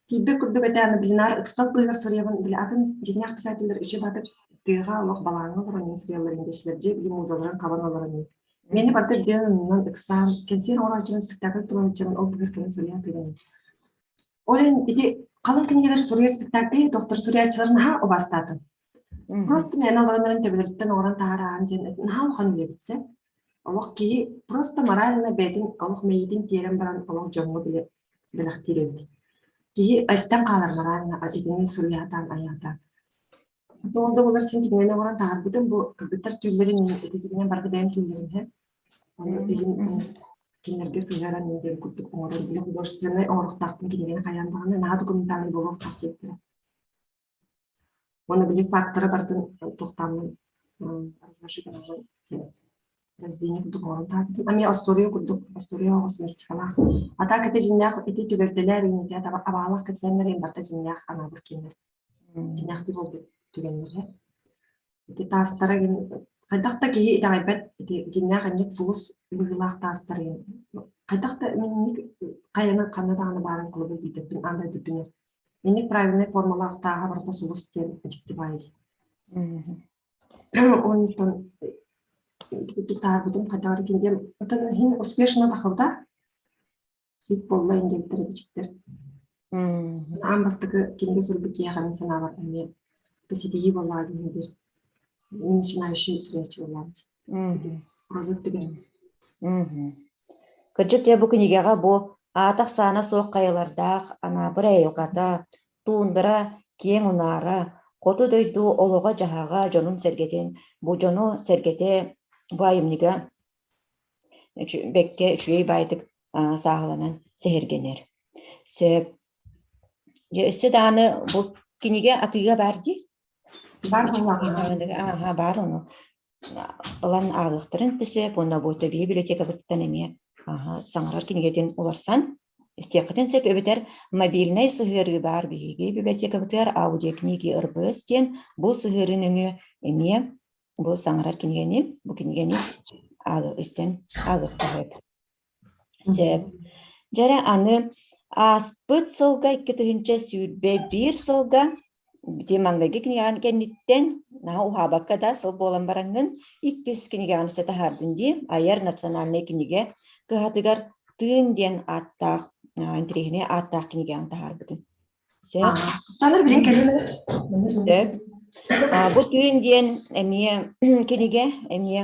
тиийбэт курдук этэ аны били наар ыксал быыһыгар суруйабын били атын дьиҥнээх писателлэр үчүгэй баатыр тыаҕа олох балааҥҥа олорон иһин суруйаллар индиэччилэр дьиэ били музаларын хабан олорон иһин Мени барыта өйдөөн оннунан ыксаан, кэнсиэр оҥорооччунан, спектакль туруорааччынан ол быһыр кэлэн суруйа сатыырым. Ол иһин ити халыҥ кинигэлэри суруйар спектакль доктор суруйааччылары наһаа убаастаатым. Просто мээнэ олорон эрэн төбөлөрүттэн оҥорон таһаараан диэн наһаа улахан үлэ эбит Олох киһи просто морально бэйэтин олох мэйиитин тиэрэн баран олох дьоҥҥо бile бэлэхтиир эбит. Киһи эстэн хаалар морально итини суруйа сатаан айа сатаан. Ол да буоллар син кинигэни оҥорон таһаарбытым бу кыргыттар түүллэрин ититигинэн барыта бэйэм түүллэрим иһэ. Ону билин кинилэргэ сыһыаран диэн курдук оҥорор били художественнай оҥоруохтаахпын кинигэни хайаан даҕаны наһаа документальный буолуохтаах диэбиттэрэ. Уонна били фактора барытын туохтааммын произведение курдук оҥорон таһаарбытым. Эмиэ остуоруйа курдук, остуоруйа оҕус мистикалаах. А так ити дьиҥнээх ити түбэлтэлэр иннитэ абаалаах кэпсээннэр барыта дьиҥнээх анаабыр кинилэр. Дьиҥнээхтик буолбут түгэннэрэ. Ити таастара гин хайдах да киһи итэҕэйбэт ити дьиҥнээх инник сулус быһыылаах таастар гин хайдах да минник хайаны ханна даҕаны баарын кулубун билбэппин аан дойду үрдүнэн. Инник правильнай формалаах тааһа барыта сулус диэн дьикти баайы. Онтон таарбытым хайдах эрэ кинигэм оттон иһин успешно тахыбыта хит буолла индиэбиттэр бичиктэр. Аан бастакы кинигэ суруйбут киһиэхэ мин санаабар эмиэ ситиһии буоллаҕа диэн биир начинающий суруйааччы буоллаҕым. Роза түгэн. Кырдьык дьэ бу кинигэҕэ бу аата-ахсаана суох хайалардаах Анаабыр айылҕата, Туундара киэҥ унаара, хоту дойду олоҕо-дьаһаҕа дьонун-сэргэтин, бу дьону-сэргэтэ бу айымньыга бэккэ үчүгэй баайдык сааһыланан сэһэргэнэр. Сөп. Дьэ, өссө даҕаны бу кинигэ атыыга баар дии? Баар буоллаҕа. Ааһа, баар ону. Ылан ааҕыахтарын да сөп уонна бу төбүйэ библиотекабыттан эмиэ саҥарар кинигэтин уларсан истиэххитин сөп эбэтэр мобильнай сыһыарыы баар биһиги библиотекабытыгар аудиокниги РБС диэн бу сыһыарыы нөҥүө эмиэ бу саҥарар кинигэни бу кинигэни истэн ааҕыахха сөп. Сөп. Дьэ эрэ аны ааспыт сылга 2021 сылга ити маҥнайгы кинигэҕин кэнниттэн наһаа уһаабакка да сыл буолан бараҥҥын иккис кинигэҕин өссө таһаардын дии Айар национальнай кинигэ кыһатыгар Тыын диэн ааттаах интэриэһинэй ааттаах кинигэҕин таһаарбытыҥ. Сөп. Таныр билин кэлим. Сөп. Бу Тыын диэн эмиэ кинигэ эмиэ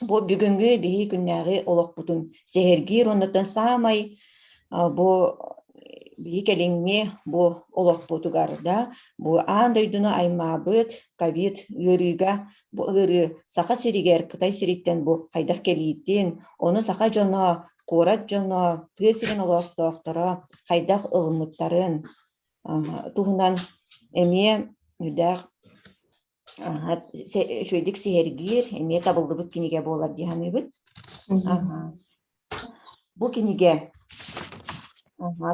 Бу бүгүҥҥү биһи күннээҕи олохпутун сэһэргиир уоннаттан саамай бу биһи кэлиҥҥи бу олохпутугар да бу аан дойдуну аймаабыт ковид ыарыыга бу ыарыы Саха сиригэр Кытай сириттэн бу хайдах кэлиитин, ону саха дьоно, куорат дьоно, тыа сирин олохтоохторо хайдах ылыммыттарын туһунан эмиэ үрдээх Үчүгэйдик сэһэргиир, эмиэ табыллыбыт кинигэ буолар дии саныыбын. Бу кинигэ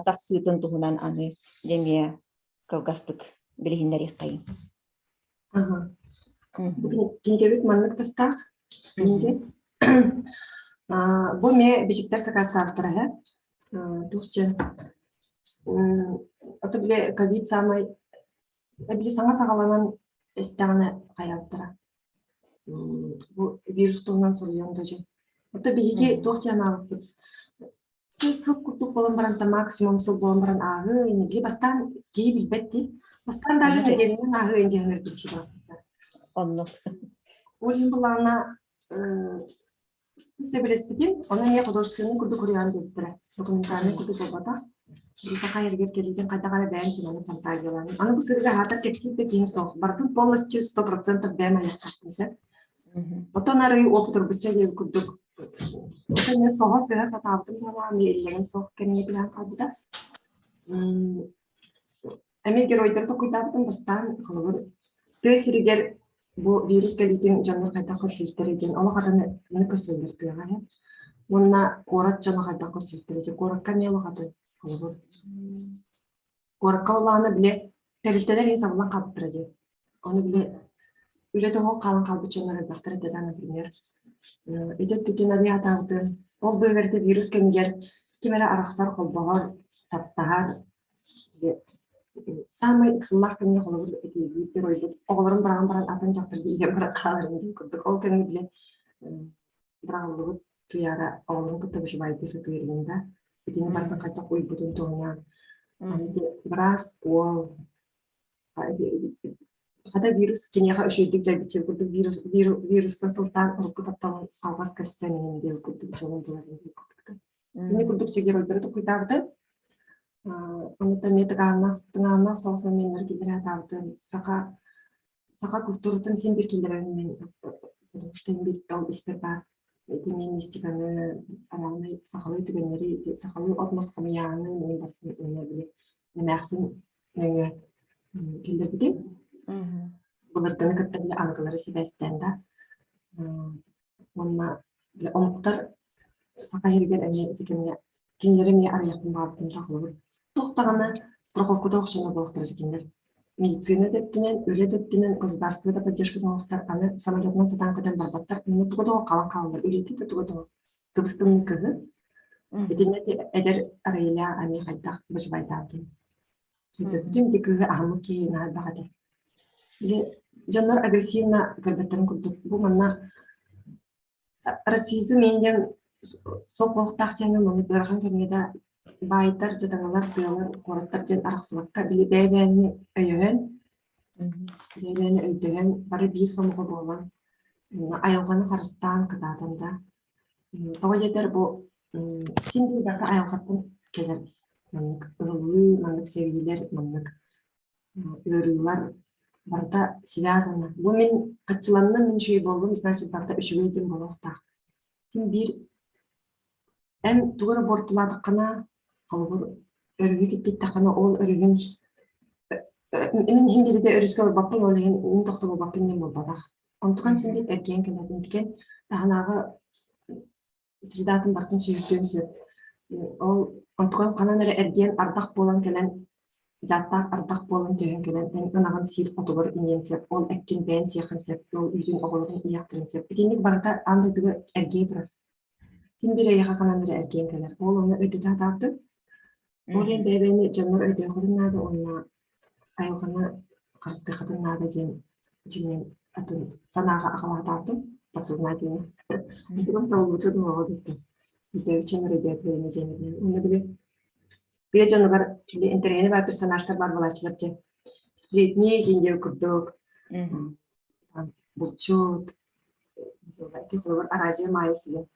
тахсыытын туһунан аны эмиэ кылгастык билиһиннэриэххэйиҥ. Кинигэбит маннык тастаах. Бу эмиэ бичиктэр сакаастаабыттара эһэ. Туох дьэ ото били ковид саамай Эбили саҥа саҕаланан истэҕинэ хайалтара. Бу вирус туһунан суруйуом да дьэ. Ото биһиги туох диэн аабыппыт? Сыл курдук буолан баран та максимум сыл буолан баран ааҕыы инигии бастаан киһи билбэт дии. Бастаан даже нэдиэлэнэн ааҕыы ин диэн ыҥырбыт Оннук. Ол иһин былаана Сөбүлэспитим, ону эмиэ художественнай курдук уруйаан биэртэрэ. Документальнай курдук буолбатах. Били саха эригэр кэлиитин хайдах эрэ бэйэм тиманы фантазияланым. Аны бу сырыыга аһаатар кэпсиир да киһим суох. Барытын полностью 100% бэйэм айахтаахпын сөп. Оттон арыы уопутурбучча диэн курдук. Оттон мен соһо сыһа сатаабытым буолаа, эмиэ иллэҥим суох кэмҥэ түһэн хаалбыта. Эмиэ геройдары толкуйдаабытым бастаан, холобур, тыа сиригэр бу вирус кэлиитин дьоннор хайдах көрсүбүттэрэ диэн олох атыны көрсөллөр тыаҕа иһэ. Уонна куорат дьоно хайдах көрсүбүттэрэ дьэ куоракка эмиэ олох атын холобур. Куоракка олаана били тэрилтэлэр иһин сабыллан хаалбыттара дии. Ону били үлэ тоһоҕо хаалан хаалбыт дьоннор элбэхтэр этэ да, например. Ити өттүтүн авиатаабытын, ол быыһыгар ити вирус кэмигэр ким эрэ арахсар, холбоһор, таптаһар, Саамай ыксаллаах кэмҥэ холобур ити биир геройбут оҕолорун быраҕан баран атын дьахтарга иһэн баран хааларын диэн курдук. Ол кэмҥэ били быраҕыллыбыт Туйаара оҕолорун кытта бышыбайдыы сатыырын да итини барытын хайдах уйбутун туһунан аны ити быраас уол хата вирус киниэхэ үчүгэйдик дьайбыт курдук вирус вирустан сылтаан урукку тапталын алҕас көрсөн иһин диэн курдук дьолун буларын диэн курдук. Ини курдук геройдары тукуйдаабыта Онута эмиэ тыгааннаах тыҥааннаах соҕус моменнары киллэрэ сатаабытым. Саха саха культуратын син биир киллэрэрин мин потому что биир ол испэр баар ити эмиэ мистиканы араанай сахалыы түгэннэри ити сахалыы от-мас хомуйааһыны мин барытын уонна били эмээхсин нөҥүө киллэрбитим. Былыргыны кытта били аныгылары сибээстээн да уонна били омуктар саха иһигэр эмиэ ити кэмҥэ кинилэри эмиэ арыйахпын баҕарбытым да холобур туох даҕаны страховката охсоно буолуохтара кинилэр медицина да өттүнэн үлэ да өттүнэн государство да поддержката оҥоһуктар аны самолетунан сатаан көтөн барбаттар уонна туга да хаалан хаалаллар үлэтэ да туга да кыбыстымныы кыһы итиннэ эдэр Араиля эмиэ хайдах бачыбайдаабытын бүтүн ити кыыһы аһыммыт киһи наһаа элбэх этэ били дьоннор агрессивно көрбөттөрүн курдук бу манна Расизм диэн суох буолуохтаах диэҥҥэ маннык ыарахан кэмҥэ да баайдар, дьадаҥылар, тыалар, куораттар диэн арахсыбакка били бэйэ-бэйэни өйөһөн, бэйэ-бэйэни өйдөһөн, бары биир сомоҕо буолан, айылҕаны харыстаан, кытаатан да. Тоҕо диэтэр бу син биир барыта айылҕаттан кэлэр маннык ыһыллыы, маннык сэриилэр, маннык. Ыарыылар барыта связано. Бу мин хаччыланным, мин үчүгэй буоллум, значит барыта үчүгэй диэн буолуохтаах. Син биир эн тугу эрэ буортулаатаххына, холобур, өрүһү киттиттэххинэ, ол өрүһүн мин иһин биирдэ өрүскэ олорбоппун, ол иһин мин тохтобулбаппын диэн буолбатах. Онтукан син биир эргийэн кэлэр. Интикен таһынааҕы средатын барытын сүһүрдүөн сөп. Ол онтукан ханан эрэ эргийэн ардах буолан кэлэн дьааттаах ардах буолан түһэн кэлэн эн ынаҕын сиир отугар иҥиэн сөп, ол эккин бэйэн сиэххин сөп, ол үүтүн оҕолорун иһиэхтэрин сөп. Итинник барыта аан дойдуга эргийэ турар. Син биир эйиэхэ ханан эрэ эргийэн кэлэр. Ол онно өйдөтө сатаабытым. Ол иһин бэйэ-бэйэни дьоннор өйдөөххүтүн наада уонна айылҕаны харыстыаххытын наада диэн дьиҥинэн атын санааҕа аҕалаатаабытым подсознательно. Онтукам табыллыбыта дуу оҕо диттим. Өйдөөбүччэ өйдөөтүлэр диэн Онно били тыа дьонугар били интэриэһинэй баар персонажтар баар буолааччылар дьэ сплетни диэн курдук булчут ити холобур араадьыйа Маайа сигэ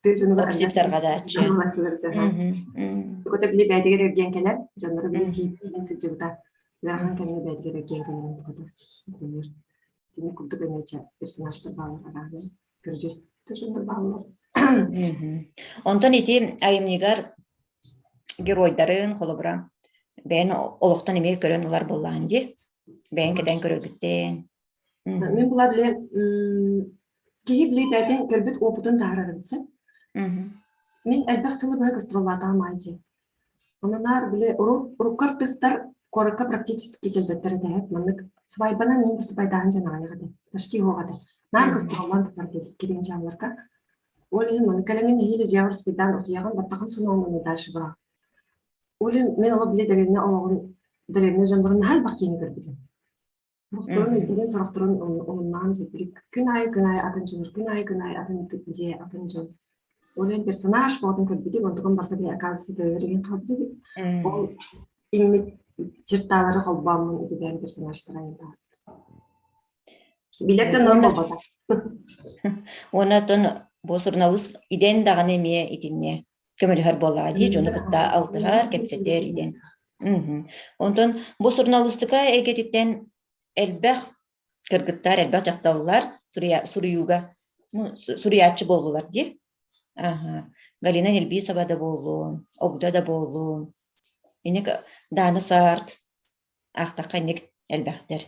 тыа дьонугар Обсиптаргадааччы. Тугута били бэйэтигэр эргиэн кэлэр, дьоннору били сииптиин сылдьыбыта. Ыарахан кэмҥэ бэйэтигэр эргиэн кэлэрин тугута. Кини курдук эмиэ персонажтар бааллар арааһы. Көрдьүс дьоннор бааллар. Онтон ити айымньыгар геройдарын холобура бэйэн олохтон эмиэ көрөн ылар буоллаҕын дии. Бэйэн кэтэн көрөргүттэн. Мин була били киһи билиитэтин көрбүт опытын таһаарар эбитсин. Мин элбэх сылы быһа гастроллаатаҕым аайы. Онон наар били урукку артыыстар куоракка практически кэлбэттэр этэ. Маннык свайбанан иин выступайдааһын дьон аҕыйах этэ. Почти суох этэ. Наар гастроллаан тутар кириэн дьаалларга. Ол иһин маны кэлэҥҥин нэһиилэ дьиэҕэр успейдаан утуйаҕын, баттаҕын сунаҕын уонна дальше бара. Ол иһин мин олох били дэриэбинэ олоҕун дэриэбинэ дьоннорун наһаа элбэх киһини көрбүтүм. Сорохторун өйдөрүн, сорохторун омуннаан сөпүлүк. Күн аайы күн аайы атын дьон, күн аайы күн аайы атын дьиэ, атын дьон. Ол иһин персонаж буолатын көрбүтүм, онтукам барыта били оказывается төбөбөр иҥэн хаалбыт эбит. Ол иҥмит черталары холбооммун ити персонажтара Билэр дьоннорум буолбатах. Уонна оттон бу суруналыыс идэн даҕаны эмиэ итиннэ көмөлөһөр буоллаҕа дии, дьону кытта алтыһар, кэпсэтэр идэн. Онтон бу суруналыыстыка эйгэтиттэн элбэх кыргыттар, элбэх дьахталлар суруйууга суруйааччы буоллулар дии. Аха. Галина Нельбисова да буоллун, Огдо да буоллун, инник Дана Сарт, аахтахха инник элбэхтэр.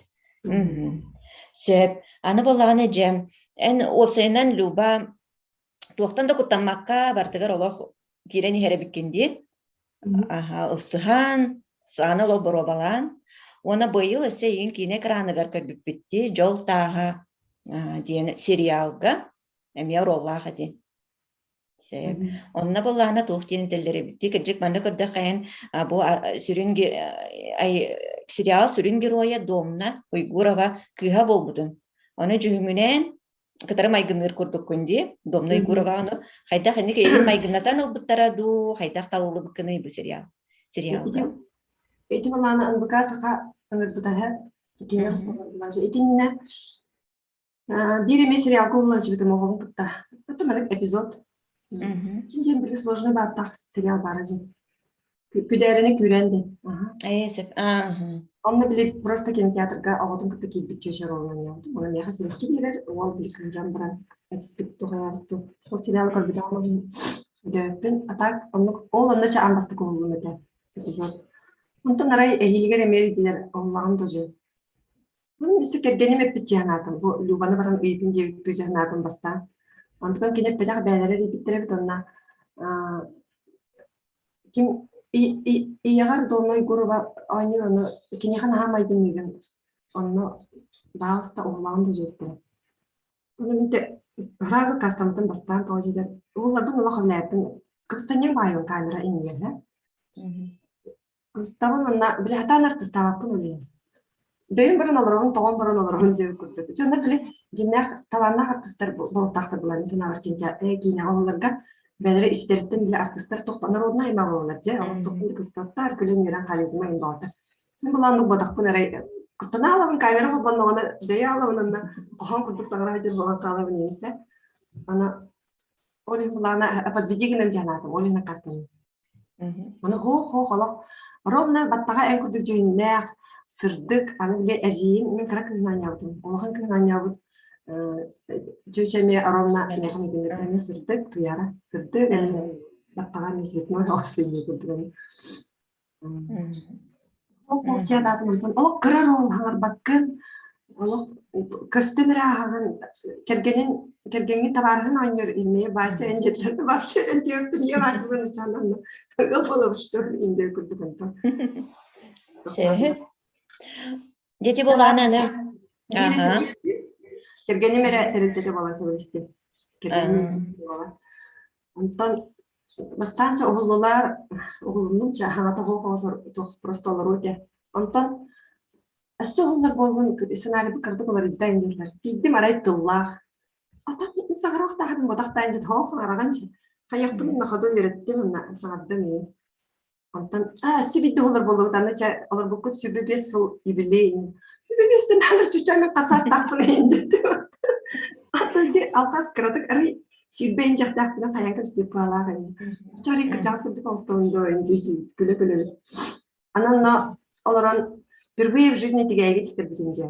Сөп. Аны буоллаҕына дьэ, эн уопсайынан Люба туохтан да куттаммакка барытыгар олох киирэн иһэр эбиккин дии. Аха, ылсыһан, сааны олох боруобалаан. Уонна быйыл өссө эйигин киинэ экраныгар көрбүппүт дии, Дьол тааһа диэн сериалга эмиэ оруоллаах этин. Сөп. Онно буоллаҕына туох диэн этэллэр эбитий? Кырдьык манна көрдөххө эн бу сүрүн сериал сүрүн геройа Домна Уйгурова кыыһа буолбутун. Ону дьүһүҥүнэн кытары майгынныыр курдуккун дии. Домна Уйгурова ону хайдах инник эйигин майгыннатан ылбыттара дуу, хайдах талыллыбыккыный бу сериал сериалга? Ити былааны НБК саха ыҥырбытаһа кинилэр Итиннэ Биир эмиэ сериалга уһуллааччыбытым оҕобун кытта. Это маннык эпизод. Ким диэн били сложный бааттаах сериал баара дьин. Күдээрэни күүрэн диэн. Ээ, сөп. Онно били просто кинотеатрга оҕотун кытта киирбит чөчө ролунан явдым. Оны миэхэ сибэкки биэрэр, уол били кыыран баран этиспит туһаябыт Ол сериалы көрбүтүм өйдөөбүппүн. А так оннук ол онно ча аан бастакы уһуллум этэ эпизод. Онтон арай эһиилигэр эмиэ билэр уһуллаҕым тоже Мин өссө кэргэним эппит дьаһанаатым. Бу Любаны баран ыйытын диэбиттүү дьаһанаатым бастаан. Онтон кини эппэтэх бэйэлэрэ эрийбиттэр эбит онно ким ийэҕэр Домна Егорова оонньуур ону киниэхэ наһаа майгынныыгын онно баалыста уһулаҕын да дьиэбиттэрэ. Ону мин сразу кастаммытым бастаан тоҕо дьиэтэр уһулларбын олох эбилээппин кыбыстанньаҥ баайым камера иннигэр Кыбыстабын уонна били сатаан артыстаабаппын улейм. Дөйөн баран олоробун, тоҕон баран олоробун диэбит курдук. Дьоннор били дьиннээх талааннаах артыстар буолтаахтар булан санаабар киинэҕэ ололорго бэлэри истэриттэн били артыстар туох народнай аймаҕа буолаллар дьэ олох туохтан да кыстаттар күлэн үөрэн харизма им баҕата. Мин булааннык бодахпын эрэй куттана алабын камера холбонноҕуна дөйө алабын онно хоһоон курдук саҥара сылдьар буолан хаалабын иинсэ. Аны ол иһин былаана подведи гынан дьанаатым, ол иһин аккаастанным. Аны хоо-хоо олох Ровно баттаҕа эн курдук дьүһүннээх, сырдык, аны били эдьиийим мин кыра кыыһын оонньообутум, улахан кыыһын оонньообут чүчэ эмиэ ровно миэхэ майгынныыр эмиэ сырдык, Туяра сырдык, баттаҕа эмиэ цветной оҕус курдук эмиэ. Олох кыра ролл хаҥарбаккын, олох көстөн эрэ ааһаҕын, кэргэнин кэргэҥҥин табаарыһын оонньуур иннее Вася диэтилэр да вообще эн Вася бын ыал буолабыт индия курдук онтон. Сөһү. Дети буолааны аны. Кэргэним эрэ тэрилтэтэ буолан сөбүлэстим. Кэргэним буолан. Онтон бастаан ча уһуллулар, уһулуннум ча хаҥата суох оҕосор туох просто олоруу этэ. Онтон өссө уһуллар буолбун сценарийбыт кыратык уларыйда дииллэр. Тиийдим арай тыллаах. Атам саҥарыахтаахтым ботахтаан дьэ тоҕо хаҥараҕын дьэ. Хайахпын на ходу үөрэттим уонна саҥардым иин. Онтон аа өссө биирдэ уһуллар буоллубут аны чэ олорбуккут 25 сыл юбилей 25 сыл наалар чучаҥҥа хасаастаахпын иин диэтим. Ата ди алхас кыратык арый сүүрбэ инчэхтээхпинэ хайаан кэпсэтиэп баалаах ини. Чарый кырдьаҕас курдук оҥостобун дуо инчи күлэ-күлэбит. Анан но олорон впервые в жизни тигээйги тиктэрбитим дьэ.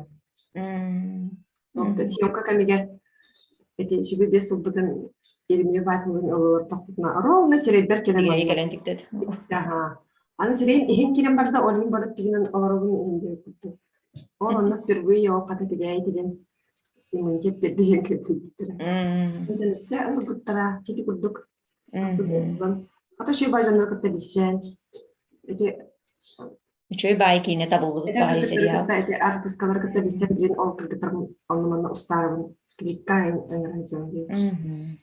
Съемка кэмигэр эти сүбэ биэс сылбытын Еремеев Василовын олортохпутуна ровно сирэйбэр кэлэн Тигээйи кэлэн тиктет. Аха. Аны сирэйим иһин кирэн барда, ол иһин барып тигинэн олоробун иһин диэбиппит. Ол онно впервые ол хата тигээйи тигэн иммунитет биэрдэ диэн кэлбиттэрэ. Өссө ылбыттара чити курдук Ата үчүгэй баай кытта билсэн ити Үчүгэй баай киинэ табыллыбыт баҕайы сериал. Ити артыскалары кытта билсэн билин ол кыргыттарым онно манна устаарыбын клипка ыҥыран дьон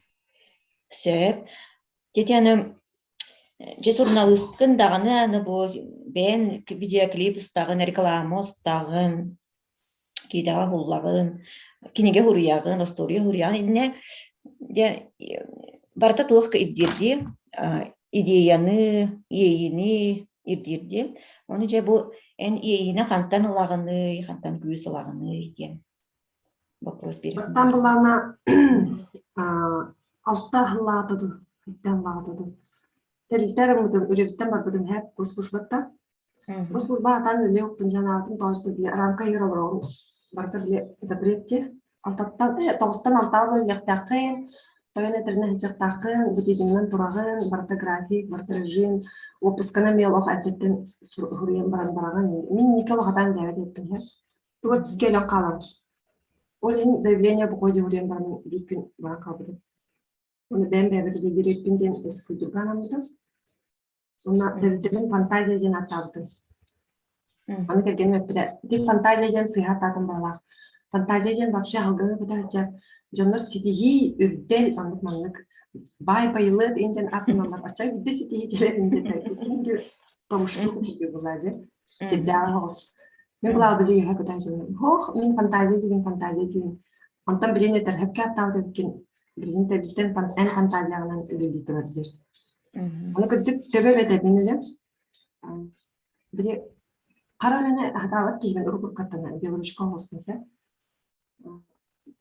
Сөп. Татьяна, дьэ суруналыыскын даҕаны аны бу бэйэн видеоклип устаҕын, реклама устаҕын, киидэҕэ уһуллаҕын, кинигэ суруйаҕын, остуоруйа суруйаҕын иннэ дьэ барыта туох ирдиирдии идеяны, иэйиини ирдиирдии. Ону дьэ бу эн иэйиини хантан ылаҕыный, хантан күүс ылаҕыный диэн вопрос биэрэбин. Бастаан былаана алта аһыллаата дуу, сэттэ аһыллаата дуу. Тэрилтэ арыммытым, үлэбиттэн барбытым һээп госслужбаттан. Бу служба атан үлэ укпун санаабытым тоҕус били рамка иһигэр олороҕун барыта били запрет дии. Алтаттан тоҕустан алтаҕа үлэлиэхтээххин, тойон этэринэн сылдьыахтааххын, бытыытынан тураҕын, барыта график, барыта режим, уоппусканы эмиэ олох эрдэттэн суруйан баран бараҕын. Мин инники олох атаан диэбэт эбиппин иһэр. Творческий өлөн хаалан. Ол иһин заявление бу дьуһуруйан баран биир күн баран хаалбытым. Уонна бэйэм бэйэбэр үлэлиир диэн физкультурга анаммытым. Уонна төрүттэрин фантазия диэн ааттаабытым. Аны кэргэним эппитэ, ити фантазия диэн сыыһа ааттаатым баҕалаах. Фантазия диэн вообще аһылгыны кытарычча дьоннор ситиһии, үрдэл, оннук маннык баай байылыат иин диэн ааттаналлар. Оччо үрдэ ситиһии кэлэр диэн ким помощник буолаа дьэ. Сирдээҕи оҕус. Мин булаа били үөһэ көтөн сылдьабын. Һоох, мин фантазия диибин, фантазия диибин. Онтон билин этэр, хөпкө аттаабыт эбиккин, билигин тэрилтэн эн фантазияҕынан үлэлии турар диир. Аны кырдьык төбө эбэтэ мин үлэм. Били хара үлэни хатаабат киһибин уруккаттан белоручка оҕуспун сэ.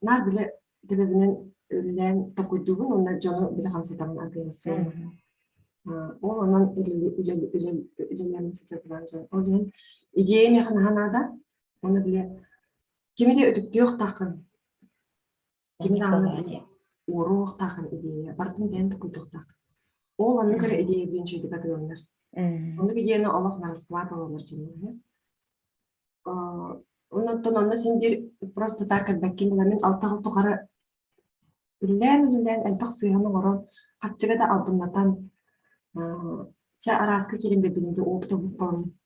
Наар били төбөбүнэн үлэлээн толкуйдуубун уонна дьону били хамсатабын организационно. Ол онон үлэлээн сылдьарбынан дьон. Ол иһин идея миэхэ наһаа наада. Уонна били кими да өтүктүөх-таххын Кими даҕаны уоруохтаахын идея, барытын бэйэн толкуйдуохтаах. Ол оннук эрэ идея биэн үчүгэйдик атыыланар. Оннук идеяны олох нарасхват ылаллар дьоннор. Оннуттан онно син биир просто так кэлбэккин була мин алта сыл тухары үлэлээн-үлэлээн элбэх сыыһаны оҥорон, хаччыга да албыннатан, чэ арааска киирэн биэрбитим опыта буолбун.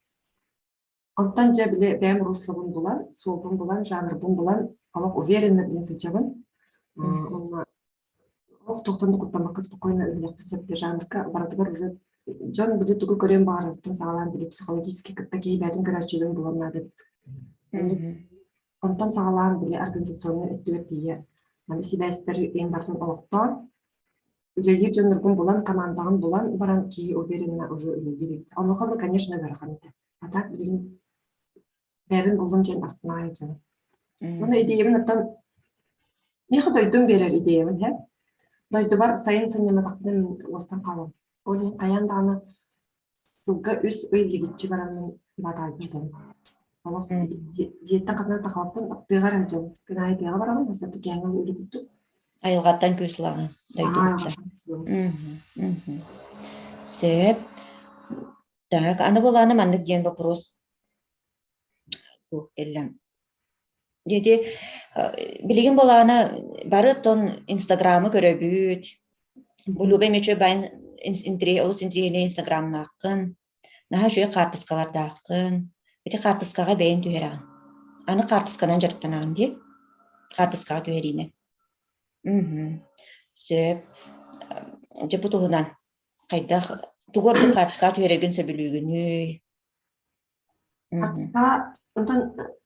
Онтон дьэ били бэйэм руслобун булан, суолбун булан, жанрбын булан, олох уверенно билин сылдьабын. Уонна олох туохтан да куттаммакка спокойно үлэлиэхпин сөп жанрга барытыгар уже дьон били тугу көрүөн баҕарарыттан саҕалаан били психологически кытта киһи бэйэтин көрөөччүлэрин булан наада эбит. Онтон саҕалаан били организационнай өттүгэр тиийэ маны сибээстэри иэн барытын олохтоон үлэлиир дьонноргун булан, командаҕын булан баран киһи уверенно уже үлэлиир эбит. Онуоха да, конечно, ыарахан этэ. А так билигин бэйэбин буллум диэн астына сылдьабын. Уонна идеябын оттон миэхэ дойдум биэрэр идеябын һэ. Дойдубар сайын сынньамматахпына мин уостан хаалам. Ол иһин хайаан даҕаны Сылга үс ый лигиччи бараммын баатаҕайбытым. Олох дьиэттэн хатынан тахабаппын, тыаҕа эрэ сылдьабын. Күн аайы тыаҕа барабын, сарсыарда киэһэҥҥи үлэ курдук. Айылҕаттан күүс ылаҕын дойдубуттан. Сөп. Так, аны буолааны маннык диэн вопрос туох кэллэ. Диэти билигин буолааны бары тон Инстаграмы көрөбүт. Улуба эмиэ байн олус интириэһинэй Инстаграмнааххын. Наһаа үчүгэй хаартыскалардааххын. Ити хаартыскаҕа бэйэҥ түһэрэҕин. Аны хаартысканан дьарыктанаҕын дии. Хаартыскаҕа түһэриинэн. Мгм. Сөп. Дьэ бу туһунан хайдах тугу ордук хаартыскаҕа түһэрэргин сөбүлүүгүнүй? Мгм. Хаартыскаҕа онтон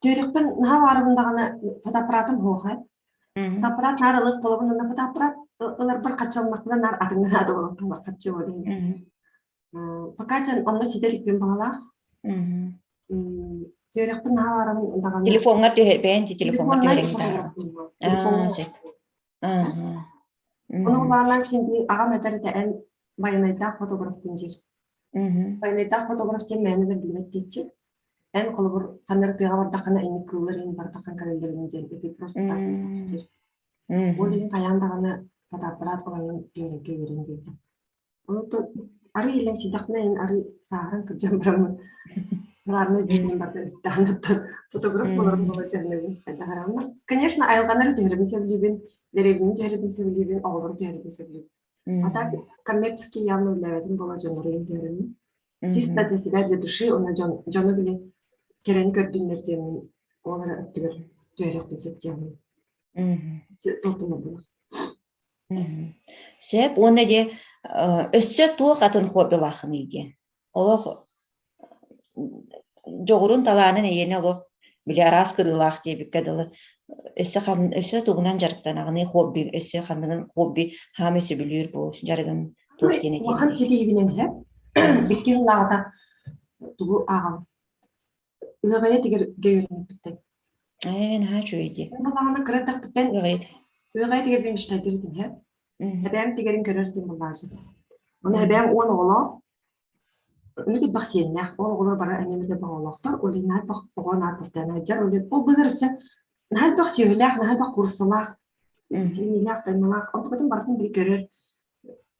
түөрүөхпүн наһаа баҕарабын даҕаны фотоаппаратым суох ээ. Мгм. Фотоаппарат наар ылыах буолабын уонна фотоаппарат ыларбар хаччаллахпына наар атыҥҥа наада буолан хаалар харчы буолан. Мгм. Пока дьон онно ситэ иликпин баҕалаах. Үөрэхпин наһаа баҕарабын даҕаны. Телефоҥҥар түһэ бэйэҥ телефоҥҥар түһэриҥ Аа, сөп. Ону улаанан син биир аҕам этэр этэ эн байанайдаах фотографпын диир. Байанайдаах фотограф диэн мээнэ бэриллибэт диэччи. Эн холобур ханна эрэ тыаҕа бардаххына инник кыыллар иһин бардаххын кэлэллэрин диэн ити просто так диир. Ол иһин хайаан даҕаны фотоаппарат ылаҥҥын түһэрэргэ үөрэн диэтэ. Онтон арый илэҥсийдэхпинэ эн арый сааһыран кырдьан бараммын бараарынай биэрэн барда бүттэҕин фотограф буоларым буола дьаһанабын хайдах араамна. Конечно, айылҕанары түһэрбин сөбүлүүбүн, дэриэбинэни түһэрбин сөбүлүүбүн, оҕолору түһэрбин сөбүлүүбүн. А так коммерческий явно үлэлээбэтим буола дьоннору түһэриммин. Чисто для себя, для души, уонна дьон дьону били кэрэни көрдүннэр диэммин ол эрэ өттүгэр түһэриэхпин сөп диэммин. Тортум буолар. Сөп уонна дьэ өссө туох атын хоббилаахыный диэн. Олох дьоҕурун талаанын эйиэнэ олох били араас кырыылаах диэбиккэ дылы өссө өссө тугунан дьарыктанаҕыный хобби өссө ханныгын хобби хаамай сөбүлүүр бу дьарыгын туох диэн Улахан этиэҥий? ситиһиибинэн иһэ икки сыллааҕыта тугу ааҕабын ыаҕайа тигэргэ үөрэммиппиттэн. Ээ, наһаа үчүгэй дии. Буоллаҕына кыра эрдэхпиттэн Ыаҕайа ыаҕайа тигэрбин мечтайдыр этим иһэ. Эбээм тигэрин көрөр этим буоллаачы. Ону эбээм уон оҕолоох, ону элбэх сиэннээх. Ол оҕолор бары эмиэ элбэх оҕолоохтор. Ол иһин наһаа элбэх оҕо наһаа постоянно сылдьар. Ол иһин ол быыһыгар өссө наһаа элбэх сүөһүлээх, наһаа элбэх кууруссалаах, синиилээх, таймалаах. Онтукатын барытын били көрөр,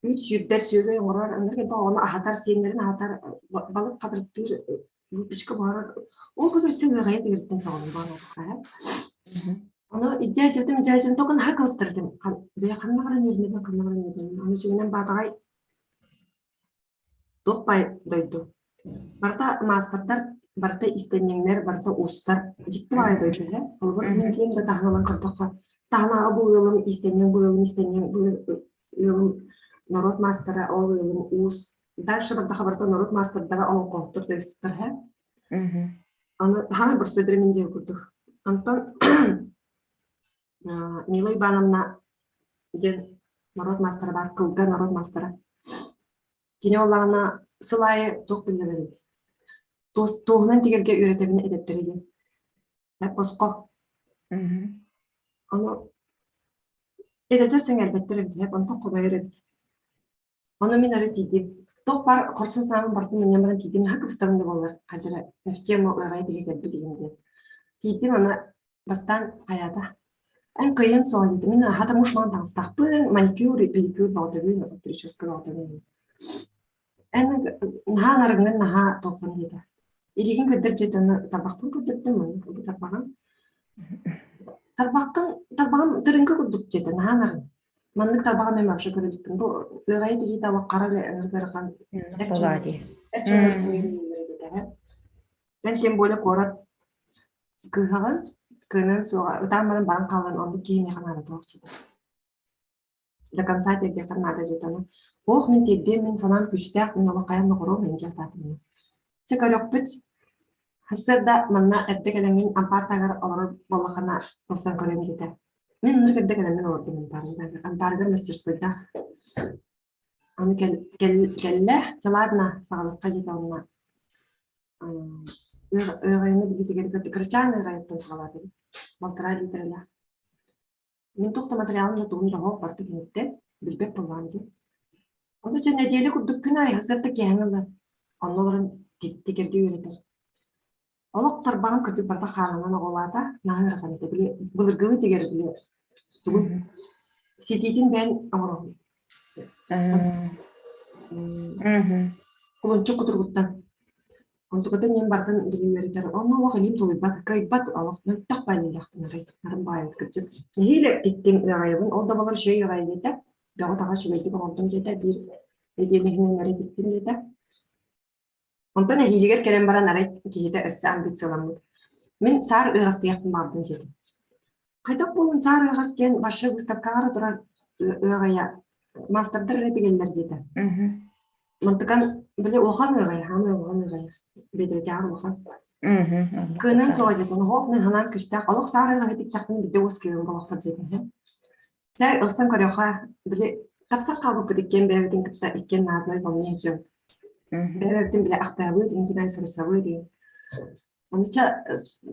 үүт сүүрдэр, сүөгэй оҥорор, анарга элбэх оҕону аһатар, сиэннэрин аһатар, балык хатырыктыыр выпечка буһарар. Ол кытары син ыаҕайа тигэртэн соҕонум баҕалаах. Ону иддьээдьэтим, иддьээдьэтим только наһаа кылыстар этим. Бэйэ ханна баран үөрэнэбин, ханна баран үөрэнэбин. Аны дьиҥинэн Баатаҕай туох бай дойду. Барыта маастардар, барыта иистэнньэҥнэр, барыта уустар. Дьикти баҕайы дойду этэ. Холобур, мин дьиэм да таһынан ылан көрдөххө, таһынааҕы бу ыалым иистэнньэҥ, бу ыалым иистэнньэҥ, бу ыалым норуот маастара, ол ыалым уус. Дальше бардаха барыта норуот маастардара олоҥхоһуттар төрүстэр һэ. Аны хаһан боростуойдара мин дьиэм курдук. Онтон Мила Ивановна диэн норуот маастара баар, кылга норуот маастара. Кини буоллаҕына сыл аайы туох биллэрэр эбит. Туос туоһунан тигэргэ үөрэтэбин эдэттэрэ диэн. Босхо. Ону эдэрдэр сэҥээрбэттэр эбит, онтон хомойор эбит. Ону мин арыы тиийдим. Туох баар хорсун санаабын барытын мунньан баран тиийдим. Наһаа кыбыстабын да буоллар, хайдах эрэ в тему ыаҕайа тигэ кэлбит игин диэн. Тиийдим аны бастаан хайаата. Эн кыайан суоҕа диэтим. Мин аһата муж маҥан таҥастаахпын, маникюр, педикюр бөҕөтөбүн, прическа бөҕөтөбүн. Эн наһаа нарыҥҥын наһаа толкун диэтэ. Илиигин көрдөр дьиэтэ ону тарбахпын көрдөрдүм, ону бу тарбаҕым. Тарбаххын, тарбаҕым тырыҥка курдук диэтэ, наһаа нарын. Маннык тарбаҕым мен вообще көрө иликпин. Бу ыаҕайа тигиитэ олох хара эле ынырык эр Болаа дии. эр дьоннор диэтэ. Мен тем более куорат кыыһаҕын, кыынан суоҕа ытаан баран баран хаалан оннук киһи миэхэ наада туох дьиэтэ. До конца тиэрдиэххэ наада дьиэтэ. Ох, мин тиэрдиэм, мин санаам күүстээх, мин олох хайаан да оҕоруом, мин дьиэхтаатым. Чэ көрүөхпүт. Сарсыарда манна эрдэ кэлэҥҥин ампаар таһыгар олорор буоллаххына ылсан көрүөм диэтэ. Мин ынырык эрдэ кэлэммин олордум ампаарыгар. Ампаарыгар мастерскойдаах. Аны кэл, кэл, кэллэ, чэ ладно, саҕалыахха диэтэ уонна ыаҕайыны билиитигэр кырачаан ыаҕайыттан саҕалаатыбыт. Балтараа литрэлээх. Мин туох да материалым да тугум да суох барыта киниттэн, билбэт буоллаҕым дии. Ону дьэ нэдиэлэ курдук күн аайы сарсыарда киэһэҥҥи ыла. Онно олорон тигэргэ үөрэтэр. Олох тарбаҕын кырдьык барыта хааланан оҕолоото, наһаа ыарахан этэ. Били былыргылыы тигэр били тугун ситиитин бэйэн оҥоробун. Кулунчук кутуругуттан. Онтукатын мин барытын били үөрэтэр. Онно олох илиим тулуйбат, кыайбат олох мөлтөх баайыылаахпын арай. Нарын баайын кырдьык. Нэһиилэ тиктим ыаҕайабын. Ол да буоллар үчүгэй ыаҕайа диэтэ. Бөҕө-таҕа үчүгэйдик оҥордум диэтэ. Биир нэдиэлэ иһинэн эрэ тиктим диэтэ. Онтон эһиилигэр кэлэн баран арай киһитэ өссө амбицияламмыт. Мин саар ыаҕас диэхпин баҕардым диэтим. Хайдах буолун саар ыаҕас диэн Варша выставкаҕа турар ыаҕайа маастардар эрэ тигэллэр диэтэ. Мантыкан били улахан ыаҕайа, хаамай улахан ыаҕайа. Биэдэрэтээҕэр улахан. Кыанан суоҕа диэтэ. Оһох мин ханаан күстээх. Олох саар ыаҕаһы тиктэхпин бирдэ уоскуйуом болохпор диэтэ. Чэ, ылсан көрүөххэ, били тахсар хаалбыппыт иккиэн бэйэбитин кытта иккиэн наадынай волне дьон. Бэйэбитин бile ахтаабыт, инкинай суруйсабыт диэн. Ону чэ,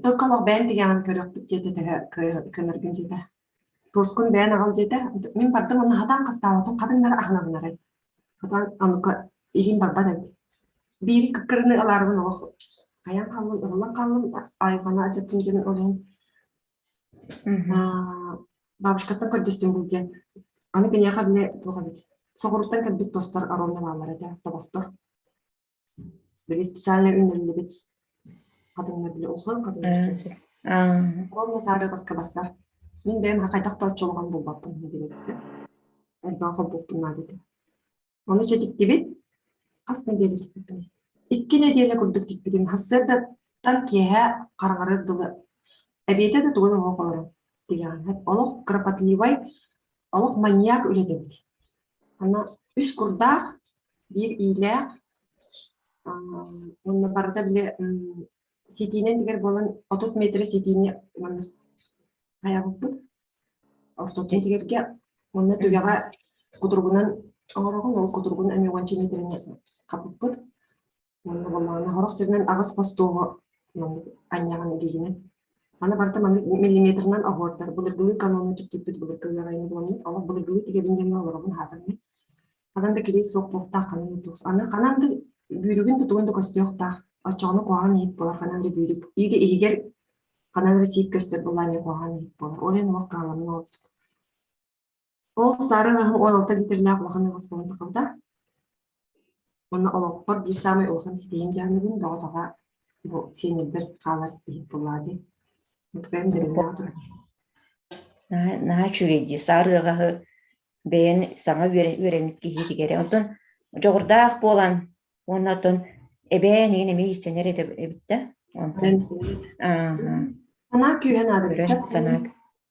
только олох бэйэн тигэҕин көрүөхпүт диэтэ төһө көнөргүн диэтэ. Туоскун бэйэн аҕал диэтэ. Мин бардым онно хатаан хастаабытым хатыҥнары аһынабын арай. Хатаан онука илиим барбат эбит. Биир кыккырыны ылаарбын олох хайан хааллым, ыһыллан хааллым, айылҕаны ачаттым диэн ол иһин Бабушкаттан көрдөстүм бул диэн. Аны киниэхэ били туох эбит соҕурууттан кэлбит тостор аромна бааллар этэ, тобохтор. Били специально үүннэриллибит хатыҥнар били улахан хатыҥнар. Ровно саары баска бассар. Мин бэйэм хайдах да оччолоҕон булбаппын диэбитсэ. Элбэх холбуохпун наада этэ. Ону чэтиктибит. Хас нэдиэлэ тикпиппиний? Икки нэдиэлэ курдук тикпитим. Сарсыардаттан киэһэ хараҥарыар дылы эбиэтэ да тугу да оһох олорон тигэҕин. Олох кропотливай, олох маньяк үлэтэ эбит. Аны үс курдаах, биир иилээх, уонна барыта били ситиинэн тигэр буолан 30 метр ситиини маннык хайабыппыт. Ортотун сигэргэ уонна түгэҕэ кутуругунан оҥороҕун, ол кутуругун эмиэ уонча миэтэрэни хапыппыт. Уонна буоллаҕына сорох сиринэн аҕыс хос туоһу маннык анньаҕын илиигинэн. Аны барыта маннык миллиметрынан оһуордар. Былыргылыы канону түктүппүт былыргы ыаҕайыны буламмыт. Олох былыргылыы тигэбин диэн олоробун хаатаммын. Ханан да кириэс суох буолуохтаах, ханан да туох. Аны ханан да бүүрүгүн да тугун да көстүөхтээх. Оччоҕуна куһаҕан иһит буолар, ханан да бүүрүк. Иигэ иһигэр Ханан эрэ сиик көстөр буоллаан эмиэ куһаҕан иһит буолар. Ол иһин олох кыһалламмын олорбут. Ол саары ыаһым 16 литрлээх улахан ыаҕас буолан тахсыбыта. Уонна олохпор биир саамай улахан ситиһиим дьаһаныбын бөҕө-таҕа бу сиэннэрбэр хаалар иһит буоллаҕа дии. Бэйэм дэриннээх турар. Наһаа наһаа үчүгэй дии. Саар ыаҕаһы бэйэн саҥа үөрэммит киһитигэр. Онтон дьоҕурдаах буолан Уонна оттон эбээн игин эмиэ иистэнэр этэ эбит да. Онтон ааһа. Санаа күүһэ наада Көрөн эбит. санаа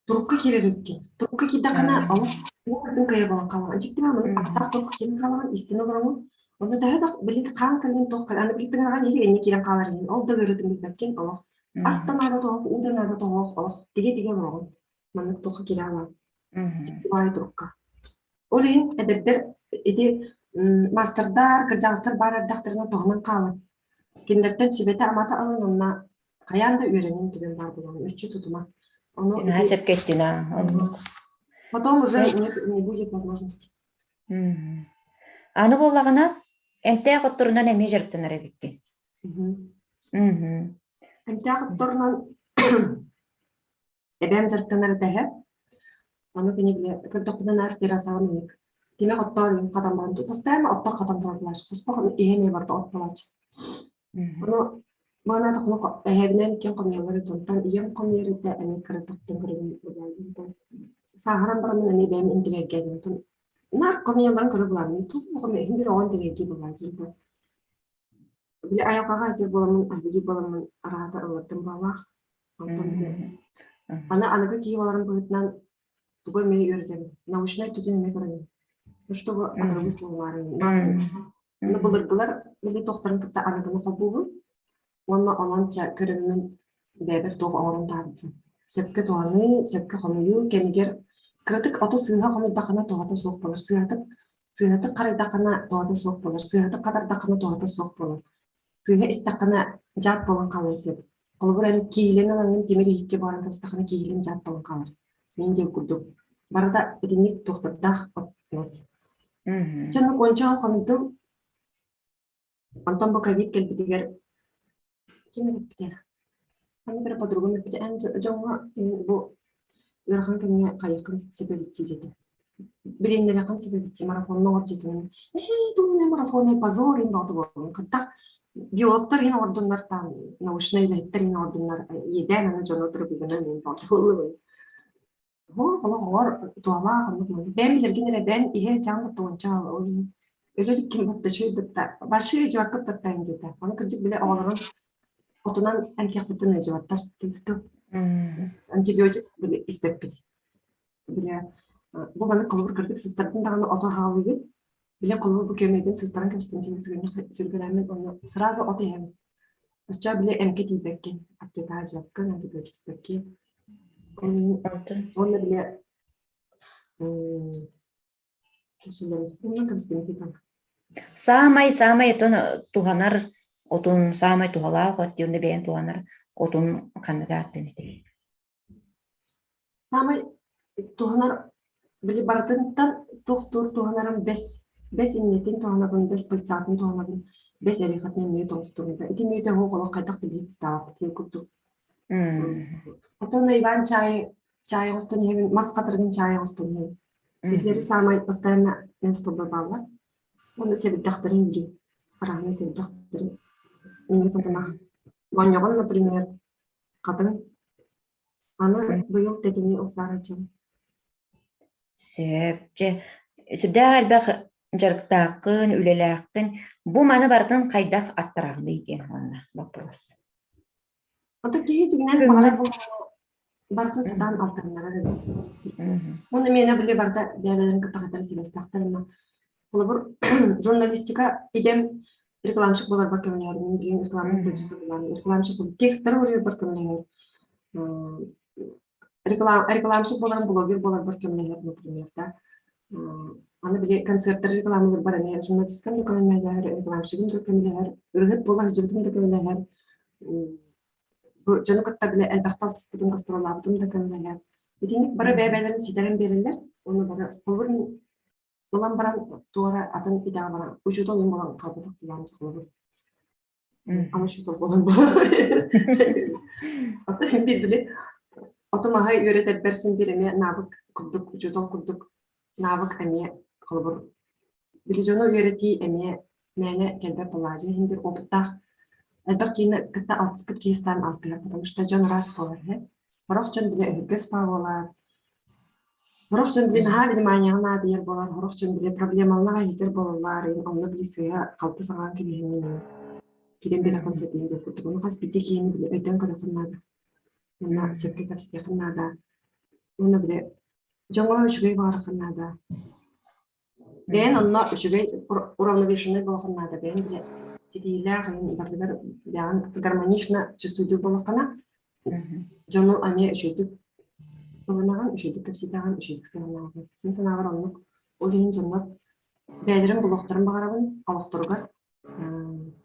Турукка киирэр эбиккин. Турукка киирдэххинэ олох уотун кыайа буолан хаалаҕын. Дьиктимэ маны аптаах турукка киирэн хаалаҕын, истэн олороҥун. Онно төһө да били хаан кэлин туох кэлин, аны били тыҥыраҕын иһигэр инньэ киирэн хаалар иһин. Ол да ыарыытын билбэккин олох. Ас да наада тоҕох, уу да наада тоҕох, олох тигэ-тигэ олороҕун. Маннык туохха киирэ хаалаҕын. Дьикти баайы турукка. Ол иһин эдэрдэр ити маастардар, кырдьаҕастар баар эрдэхтэринэ туһанан хаалан, кинилэртэн сүбэтэ-амата ылан уонна хайаан да үөрэнэн түгэн баар буолан мүччү тутума. Ону Наһаа сөпкө эттин аа, оннук. Потом уже нет, не будет возможности. Аны буоллаҕына, эмтээх отторунан эмиэ дьарыктанар эбиккин. Эмтээх отторунан Эбээм дьарыктанар этэһэ. Ону кини бile көрдөхпүнэ наар террасаҕа маннык тимэх оттоор иһин хатан баран постоянно оттор хатан турар буолааччы. Хоспох иһэ эмиэ барыта от буолааччы. Ону манаатахпына эһэбинэн ким хомуйаллар этэ, онтон ийэм хомуйар этэ, эмиэ кыратыктан көрөбүн буолааччы. Сааһыран бараммын эмиэ бэйэм интириэргээдим. Онтон наар хомуйалларын көрө булааммын. Туох хомуйа иһин бир оҕо интириэргии буолааччы. Били айылҕаҕа сылдьар буоламмын, аһылыы буоламмын араата ыллардым баалаах. Онтон аны аныгы киһи буоларым быһыытынан тугу эмэ үөрэтэбин. Научнай өттүтүн эмэ көрөбүн. Ну, чтобы аныгыс буолумаары. Аны былыргылар били туохтарын кытта аныгыны холбуубун. Уонна онон ча көрөммүн бэйэбэр туох оҥорон таһаарбытым. Сөпкө туһаныы, сөпкө хомуйуу кэмигэр кыратык оту сыыһа хомуйдаххына туһата суох буолар. Сыыһатык Сыыһатык харайдаххына туһата суох буолар, сыыһатык хатардаххына туһата суох буолар. Сыыһа истэххинэ дьаат буолан хаалыан сөп. Холобур, эн киилэн ылаҥҥын тимир иһиккэ буһаран кэбистэххинэ киилэн дьаат буолан хаалар. Мин диэн курдук. Барыта итинник туохтардаах от мас. Чэ, ну кончаҕа хомуйдум. Онтон бу ковид кэлбитигэр ким эппитэ? Ханнык эрэ подругам эппитэ, эн дьоҥҥо бу ыарахан кэмҥэ хайыаххын сөп эбит диэтэ. Билиннэрэххин сөп эбит марафонна оҥор дьиэтин. Ээ, тугу марафонный позор им баҕата буоллун. Хаттах биологтар иһин оҥордуннар там научнай үлэһиттэр иһин оҥордуннар иэдээн аны дьону тырыбыгынан иһин баҕата буоллун. Олоҕор туһалаах оннук маннык. Бэйэм билэргин эрэ бэйэм иһэ чаан батта уонча ол иһин өлө иликкин батта үчүгэй батта большие ыдьыбаккыт баттаан диэтэ. Ону кырдьык бile оҕолорун отунан эмтиэхпиттэн ыдьыбаттар антибиотик били испэппит. Бile бу маннык холобур кырдьык сыстардын даҕаны ото аһаалыыбын. Бile холобур бу күөмэйбин сыстаран кэбистим диэн сыгынньах сүргэлээммин онно сразу от иһэбин. Оччо били эмкэ тиийбэккин, аптекаҕа дьыапкын, антибиотик испэккин. Ол иһин уонна били Саамай саамай отон туһанар отун саамай туһалаах от диэн бэйэн туһанар отун ханныга ааттыан этэй? Саамай туһанар били барытыттан туохтуур туһанарым бэс бэс иннэтин туһанабын, бэс пыльцатын туһанабын, бэс эрихатын мүөт оҥостобун да. Ити мүөтэ оһох олох хайдах да биир ыстаабаппыт диэн курдук. Оттон Иван чай чай оҥостон иһэбин, мас хатырыгын чай оҥостон иһэбин. Итилэри саамай постоянно мен столбар бааллар. Уонна сэбирдэхтэрин билим. Араһаны сэбирдэхтэрин. Минньигэс амтаннаах. Моонньоҕон, например, Хатыҥ. Аны быйыл тэтими ылсаарыччым. Сөп. Дьэ, сүрдээх элбэх дьарыктааххын, үлэлээххин. Бу маны барытын хайдах аттараҕыный диэн уонна боппуруос. Ото киһи дьиҥинэн баҕарар барытын сатаан алтарыннарар эбит. Уонна миэнэ били барыта бэйэлэрин кытта хатар сибээстээхтэр Холобур, журналистика идэм рекламщик буоларбар көмөлөһөр, мин билигин рекламный продюсер буолаам, рекламщик текстары уруйарбар көмөлөһөр, рекламщик буоларым блогер буоларбар көмөлөһөр, например, да. Аны били концерттар рекламаларбар эмиэ журналисткам да көмөлөһөр, рекламщигым да көмөлөһөр, ырыһыт буола сылдьыбытым да көмөлөһөр, бу дьону кытта били элбэхтэ алтыспытым, гастроллаабытым да көмөлөһөр. Итинник бары бэйэ-бэйэлэрин ситэрэн биэрэллэр. Уонна бары холобур мин Ылан баран туора атын идэҕэ баран учуутал им буолан хаалбатах буолан холобур. Ама учуутал буолан Атын бир били оту маһы үөрэтэрбэр син бир эмиэ навык курдук учуутал курдук навык эмиэ холобур били дьону үөрэтии эмиэ мээнэ кэлбэт буолааччы иһин бир опыттаах элбэх киһини кытта алтыспыт киһи сатаан алтыһар потому что дьон араас буолар иһэ Сорох дьон били өһүргэс баа буолар, сорох дьон били наһаа вниманияҕа наадыйар буолар, сорох дьон били проблемалаах иһитэр буолаллар, онно били сыыһа халты саҥаран кэбиһэн киирэн биэрэххин сөп диэн курдук. Ону хас биирдии киһини били өйдөөн көрүөххүн наада. Уонна сөпкө кэпсэтиэххин наада. Уонна били дьоҥҥо үчүгэй баҕарыаххын наада. Бэйэн онно үчүгэй уравновешенный буолуоххун наада. Бэйэн били ситиһиилээх барытыгар бэйэҕин гармонично чувствуйдуур буоллаххына, дьону эмиэ үчүгэйдик ылынаҕын, үчүгэйдик кэпсэтэҕин, үчүгэйдик сыһыаннаһаҕын. Мин санаабар оннук. Ол иһин дьоннор бэйэлэрин булуохтарын баҕарабын олохторугар.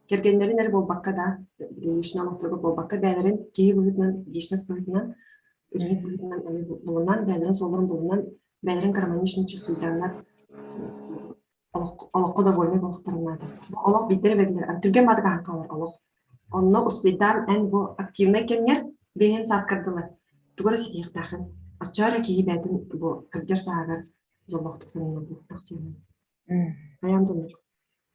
Кэргэннэрин эрэ буолбакка да, лично олохторугар буолбакка, бэйэлэрин киһи быһыытынан, личность быһыытынан, үлэһит быһыытынан эмиэ булунан, бэйэлэрин суолларын булунан бэйэлэрин гармонично чувствуйдааннар олоххо довольнай буолуохтарын наада. Олох биирдэ эрэ бэриллэр, түргэн баатык аһан хаалар олох. Онно успейдаан эн бу активнай кэмҥэр бэйэн сааскар дылы тугу эрэ ситиэхтээххин. Оччо эрэ киһи бэйэтин бу кырдьар сааһыгар дьоллоохтук сананар буолуохтаах дьиэҕин. Хайаан да оннук.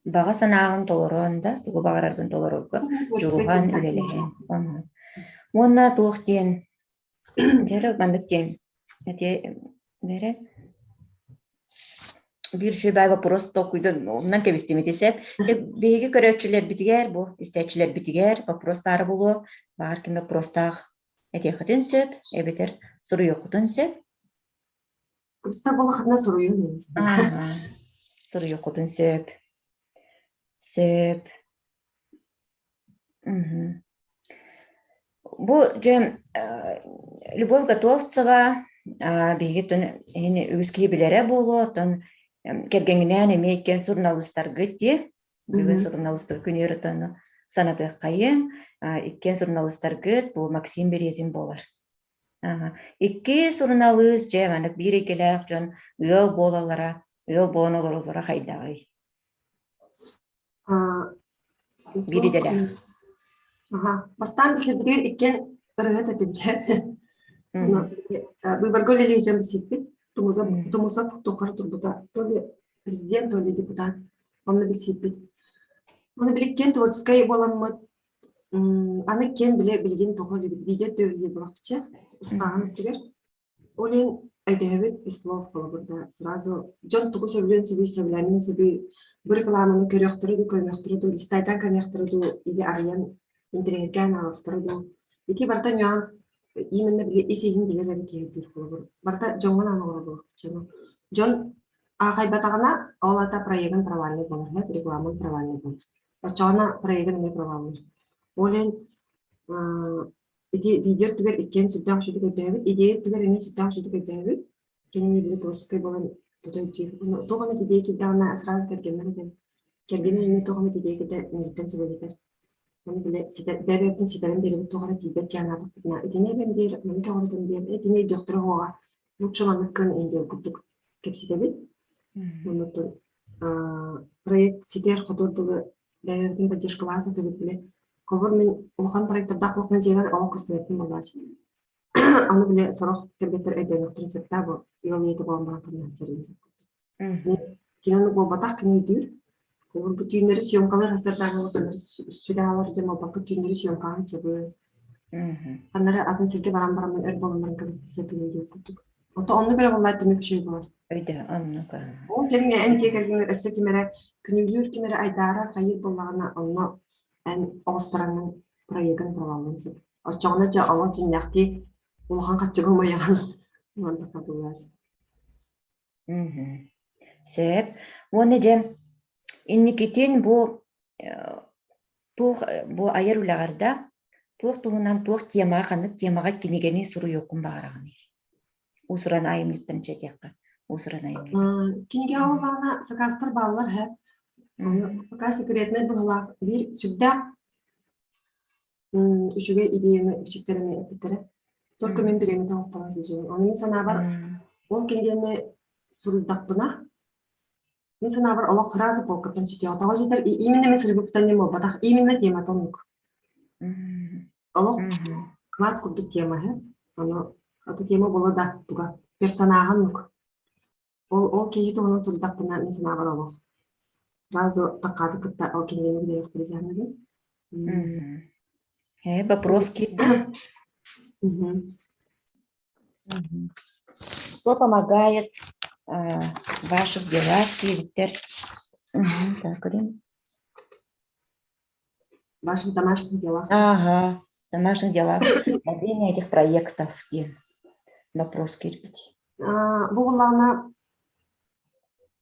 Баҕа санааҕын толорон да, тугу баҕараргын толорорго дьулуһан үлэлэһэн. Уонна туох диэн Дьэ эрэ маннык диэн ити бэрэ биир үчүгэй вопрос толкуйдан умнан кэбистим ити сөп. Дьэ биһиги көрөөччүлэрбитигэр бу истээччилэрбитигэр вопрос баара буолуо. Баҕар ким вопростаах этиэххитин сөп эбэтэр суруйуоххутун сөп. Кыбыстар буоллаххытына суруйуҥ. Ааһа, суруйуоххутун сөп. Сөп. Мгм. Бу дьэ Любовь Готовцева биһиги оттон эһини үгүс киһи билэрэ буолуо, оттон кэргэҥҥинээн эмиэ иккиэн суруналыыстаргыт дии. Бүгүн суруналыыстар күнүгэр оттон санатыаххайыҥ. Иккиэн суруналыыстаргыт бу Максим Березин буолар. Икки суруналыыс дьэ маннык биир эйгэлээх дьон ыал буолаллара, ыал буолан олороллоро хайдаҕый? Биир идэлээх. Аха. Бастаан билсэрбитигэр иккиэн ырыаһыт этибит. Быыбарга үлэлии дьон билсиппит. Тумусов, Тумусов тухары турбута. То ли президент, то ли депутат. Онно билсиппит. Ону биликкиэн творческай буоламмыт аны киэн биле билигин тоҕо билбит видео төрүлүү булахча устааһын өттүгэр Ол иһин өйдөһөбүт без слов холобурда сразу дьон тугу сөбүлүөн сөбүй, сөбүлээмиэн сөбүй, бу рекламаны көрүөхтэрэ дуу, көрүөхтэрэ дуу, листайтан көрүөхтэрэ дуу или арыйан интэриэһиргээн ааҕыахтара дуу. Ити барыта нюанс именно били ис-иһин билэр эрэ киһи өйдүүр холобур. Барыта дьоҥҥо наан оҥорор буолуохча. Дьон аахайбатаҕына, ол ата проегын провальный буолар, рекламын провальный буолар. Оччоҕуна проегын эмиэ проваллыыр. Ол иһин Ити видео өттүгэр иккиэн сүрдээх үчүгэй өйдөөбүт, идея өттүгэр эмиэ сүрдээх үчүгэй өйдөөбүт. Кини били творческай буолан тута өйдүүр. Ону туох эмит идея киирдэҕинэ сразу кэргэммэр этэн, кэргэним эмиэ туох эмит идея киирдэ миигиттэн сүбэлэтэр. Ону били ситэ бэйэ-бэйэбитин ситэрэн биэрэбит туох эрэ тиийбэт диэн анаатахпытына, итини эбэн биэр, маны көҕүрүтэн биэр, итини өйдүөхтэрэ уоҕа, лучше маннык гын диэн курдук кэпсэтэбит. Оннуттан проект ситэр-хотор дылы бэйэбитин поддержкалаан сатыыбыт били Холобур, мин улахан проектардаах буолуохпуна дьиэбэр олох көстүбэппин буоллааччы. Аны били сорох кэргэттэр өйдөнүөхтэрин сөптөөх бу ыал ийэтэ буолан баран хамнаһыччар диэн курдук. Кини ону буолбатах, кини өйдүүр. Холобур, бу түүннэри съемкалар сарсыардааҥҥы көннөрү сүлэ дьэ буолбакка түүннэри съемкаҕа сылдьабын. Ханнары атын сиргэ баран бараммын өр буолан баран кэлэн сөпүнэ диэн курдук. Ото оннук эрэ буоллаа түмүк үчүгэй буолар. Өйдөө, оннук. Ол кэмҥэ эн дьиэ кэргэҥҥэр өссө ким эрэ күнүүлүүр, ким эрэ айдаарар, хайыыр буоллаҕына, онно эн оҕустараҥҥын проегын проваллыан сөп. Оччоҕуна дьэ олох дьиҥнээхтии улахан харчыга умайаҕын уонна табыллар. Сөп. Уонна дьэ инникитин бу туох бу айар үлэҕэр да туох туһунан туох темаҕа ханнык темаҕа кинигэни суруйуоххун баҕараҕыный? Уус-уран айымньыттан дьэ диэххэ. Уус-уран айымньы. Кинигэҕэ буоллаҕына сакаастар бааллар һэ. Ону пока секретнэй быһыылаах биир сүрдээх үчүгэй идеяны бичиктэрин эппиттэрэ. Только мин бириэмэтэ оҥорбон сылдьабын. Ону мин санаабар ол кинигэни суруйдахпына мин санаабар олох сразу полкаттан сүтүөҕэ. Тоҕо дьиэтэр именно мин суруйбуттан диэн буолбатах, именно темата оннук. Олох клад курдук тема һэ. Ону ото тема буола да туга персонааһын оннук. Ол ол киһи туһунан суруйдахпына мин санаабар олох сразу таккааты кытта ол кинигэни билиэхпин дьаһанабын. Э, вопрос киирдэ. Кто помогает в ваших делах диэбиттэр. Так, көрүм. В ваших домашних делах. Ага, домашних делах. Ведение этих проектов диэн вопрос киирбит. Бу буллаҕына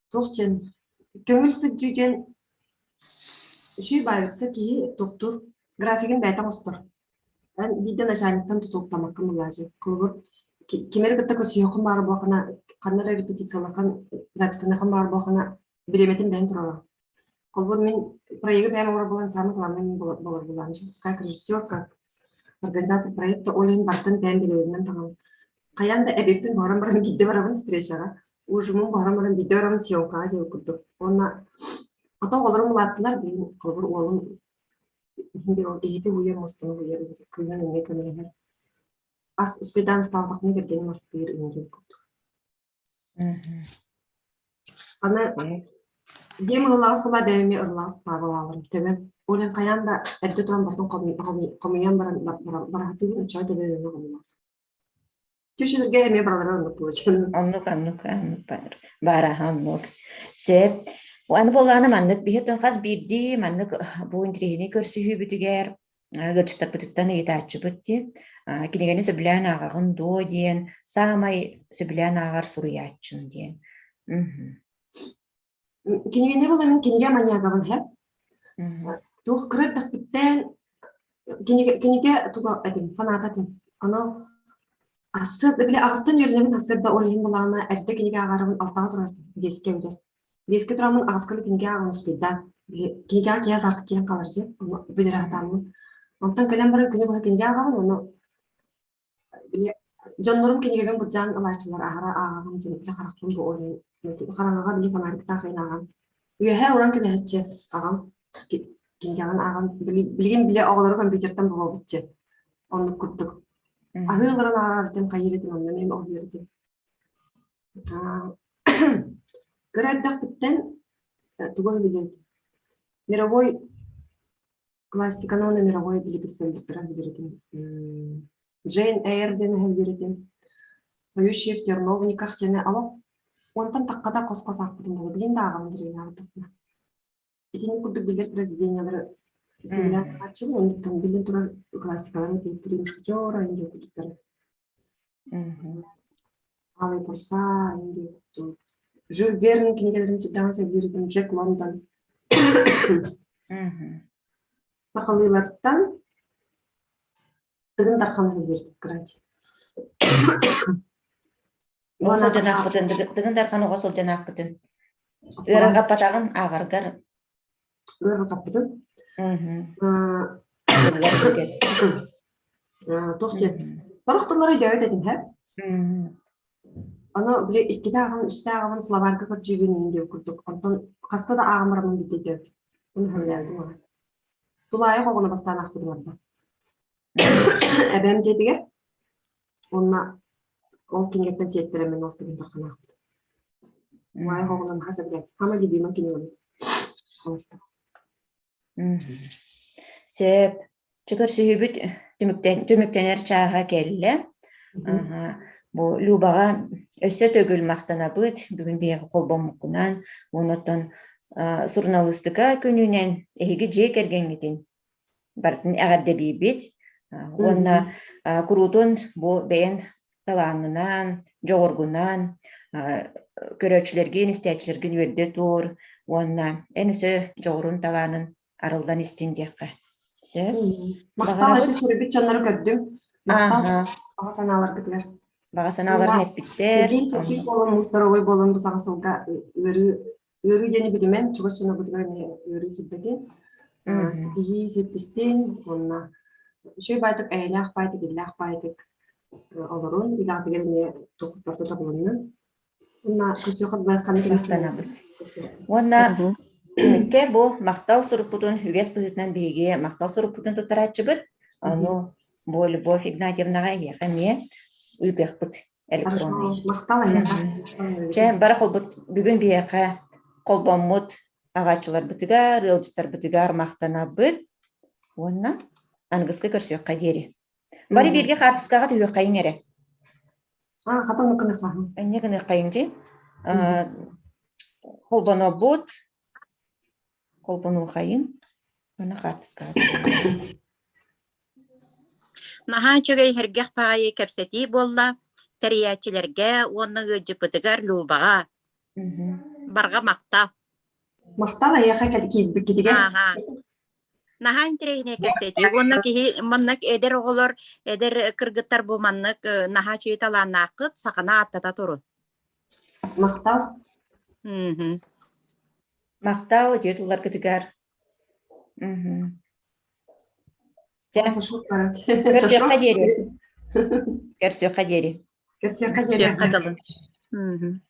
туох диэн көҥүл сылдьыы диэн үчүгэй баайытса киһи тохтуур графигын бэйэтэ оҥостор. Эн биирдэ начальниктан тутулуктаммаккын булааччы. Холобур, кими эрэ кытта көрсүһүөххүн баар буоллаххына, ханна эрэ репетициялахан, записаныаххын баар буоллаххына, бириэмэтин бэйэҥ туруораҕын. Холобур, мин проегы бэйэм оҥорор буолан, самый главный мин буолар буолаам. Как режиссер, как организатор проекта, ол иһин барытын бэйэм билэбинэн таҥам. Хайаан да эбиппин буһаран баран биирдэ барабын встречаҕа, ужиммын буһаран баран биирдэ барабын съемкаҕа диэн курдук. Уонна ото оҕолорум улааттылар, билигин холобур уолум иһити уйар, мустуну уйар, кыыһым эмиэ көмөлөһөр. Ас успедаан ыстаалтахпына кэргэним астыыр диэн курдук. Аны дьиэм ыһыллаҕас буолла бэйэм эмиэ ыһыллаҕас паабалааларым төбөм. Ол иһин хайаан да эрдэ туран бартын хомуйан баран бараһатыыбын оччоҕо төбөм эмиэ хомуллаҕас. Түшүлэргэ эмиэ баралара оннук буолчан. Оннук, оннук, оннук баар. Баар аха, оннук. Сөп. Аны буоллаҕына маннык биһи хас биирдии маннык бу интириэһинэй көрсүһүүбүтүгэр ыалдьыттарбытыттан ыйытааччыбыт дии. Кинигэни сөбүлээн ааҕаҕын дуо диэн, саамай сөбүлээн ааҕар суруйааччын диэн. Кинигэни була мин кинигэ маньягабын һэп. Туох кыра эрдэхпиттэн кинигэ кинигэ туга этим, фаната этим. Ону ассыат били аҕыстан үөрэнэбин ассыат да ол иһин булаҕына эрдэ кинигэ ааҕарыбын алтаҕа турар биэскэ эбэтэр. Биэскэ тураммын аҕысканы кинигэ ааҕан успейдаан кинигэҕэ киһи азарка киирэн хаалар дьэ ону бүтэрэ сатааммын. Онтон кэлэн баран күнү быһа кинигэ ааҕабын ону били дьоннорум кинигэбин былдьаан ылааччылар аһара ааҕаҕын диэн били харахпын бу ол иһин хараҥаҕа били фонариктаах иһин ааҕан үөһээ уран кэбиһэччи аҕам. Кинигэҕин ааҕан билигин билэ оҕолору компьютертан булуобутчу. Оннук курдук. Аһыы олорон ааҕар этим, хайыыр этим, онно эмиэ оһуйар этим. Кыра эрдэхпиттэн тугу билэр Мировой классиканы уонна мировой билибиссэллэртэрэ билэр этим. Джейн Эйр диэн билэр этим. Поющие в терновниках диэн олох онтон таххата хос-хос аахпытым буолуо. Билигин да ааҕабын дириҥ аахтахпына. Итини курдук биллэр произведениелары сөбүлээн ааҕааччыбын, оннуктан биллэн турар классикалары Три мушкетера диэн курдуктары. Алый паруса диэн курдук. Жюль Верн кинигэлэрин сүрдээҕин сөбүлүүр Джек Лондон. Сахалыылартан Тыгын Дархан сөбүлүүр короче. Оҕо сылдьан аахпытын, Тыгын Дархан оҕо сылдьан аахпытын. Ыарырҕаппатаҕын ааҕаргар. Ыарырҕаппытын. Туох диэн Сорох тыллары өйдөөбөт этим һэ. Аны били иккитэ ааҕан, үстэ ааҕабын словарьга көрдүүбүн иин диэн курдук. Онтон хаста да ааҕан бараммын биирдэ өйдөөбүт. Ону сөбүлээбитим аҕай. Тулаайах оҕону бастаан аахпытым арба. Эбээм дьиэтигэр уонна ол кинигэттэн сиэттэрэммин ол тыгын дархан аахпытым. Тулаайах оҕону наһаа сөбүлээбитим. Хама любимый кинигэм. Сөп. Чэ көрсүһүүбүт түмүктэнэр чааһа кэллэ. Бу Любаҕа өссө төгүл махтанабыт. Бүгүн биһиэхэ холбоммуккунан уонна оттон суруналыыстыка күнүнэн эһиги дьиэ кэргэҥҥитин барытын эҕэрдэлиибит. Уонна куруутун бу бэйэҥ талааҥҥынан, дьоҕургунан көрөөччүлэргин, истээччилэргин үөрдэ тур уонна эн өссө дьоҕурун талаанын арыллан истин диэххэ. Сөп? Махтал эти суруйбут дьоннору көрдүм. Махтал баҕа санааларгытыгар. Баҕа санааларын эппиттэр. Чэгиэн буолан, муус здоровой буолан бу саҥа сылга ыарыы ыарыы диэни билимэн, чугас дьонобутугар эмиэ ыарыы киирбэтин, ситиһии сиэттистин уонна үчүгэй баайтык, эйэлээх баайтык, иллээх баайтык олорун, үлэҕитигэр эмиэ туох барыта табылыннын. Уонна көрсүөххэ ханнык Махтанабыт. Уонна түмүккэ бу махтал сурукпутун үгэс быһыытынан биһиги махтал сурукпутун туттарааччыбыт. Ону бу Любовь Игнатьевнаҕа эһиэхэ эмиэ ыытыахпыт электронный. Махтал эһиэхэ. Чэ, бары холбут бүгүн биһиэхэ холбоммут аҕааччыларбытыгар, ыалдьыттарбытыгар махтанабыт уонна аныгыскы көрсүөххэ диэри. Бары бииргэ хаартыскаҕа түһүөххэйиҥ эрэ. А, хата гыныххаһын. Инньэ гыныаххайыҥ дии. Холбонобут. Холбонуохайыҥ. Уонна хаартыскаҕа Наһаа үчүгэй иһэргэх баҕайы кэпсэтии буолла тэрийээччилэргэ уонна ыалдьыппытыгар Любаҕа. Барҕа махтал. Махтал эйиэхэ киирбиккитигэр. Ааһа. Наһаа интэриэһинэй кэпсэтии уонна киһи маннык эдэр оҕолор, эдэр кыргыттар бу маннык наһаа үчүгэй талааннааххыт, саханы ааттата турун. Махтал. Мм. Махтал үтүө тылларгытыгар. Мм. Дьэ, көрсүөххэ диэри. Көрсүөххэ диэри. Көрсүөххэ Көрсүөххэ дылы. Мм.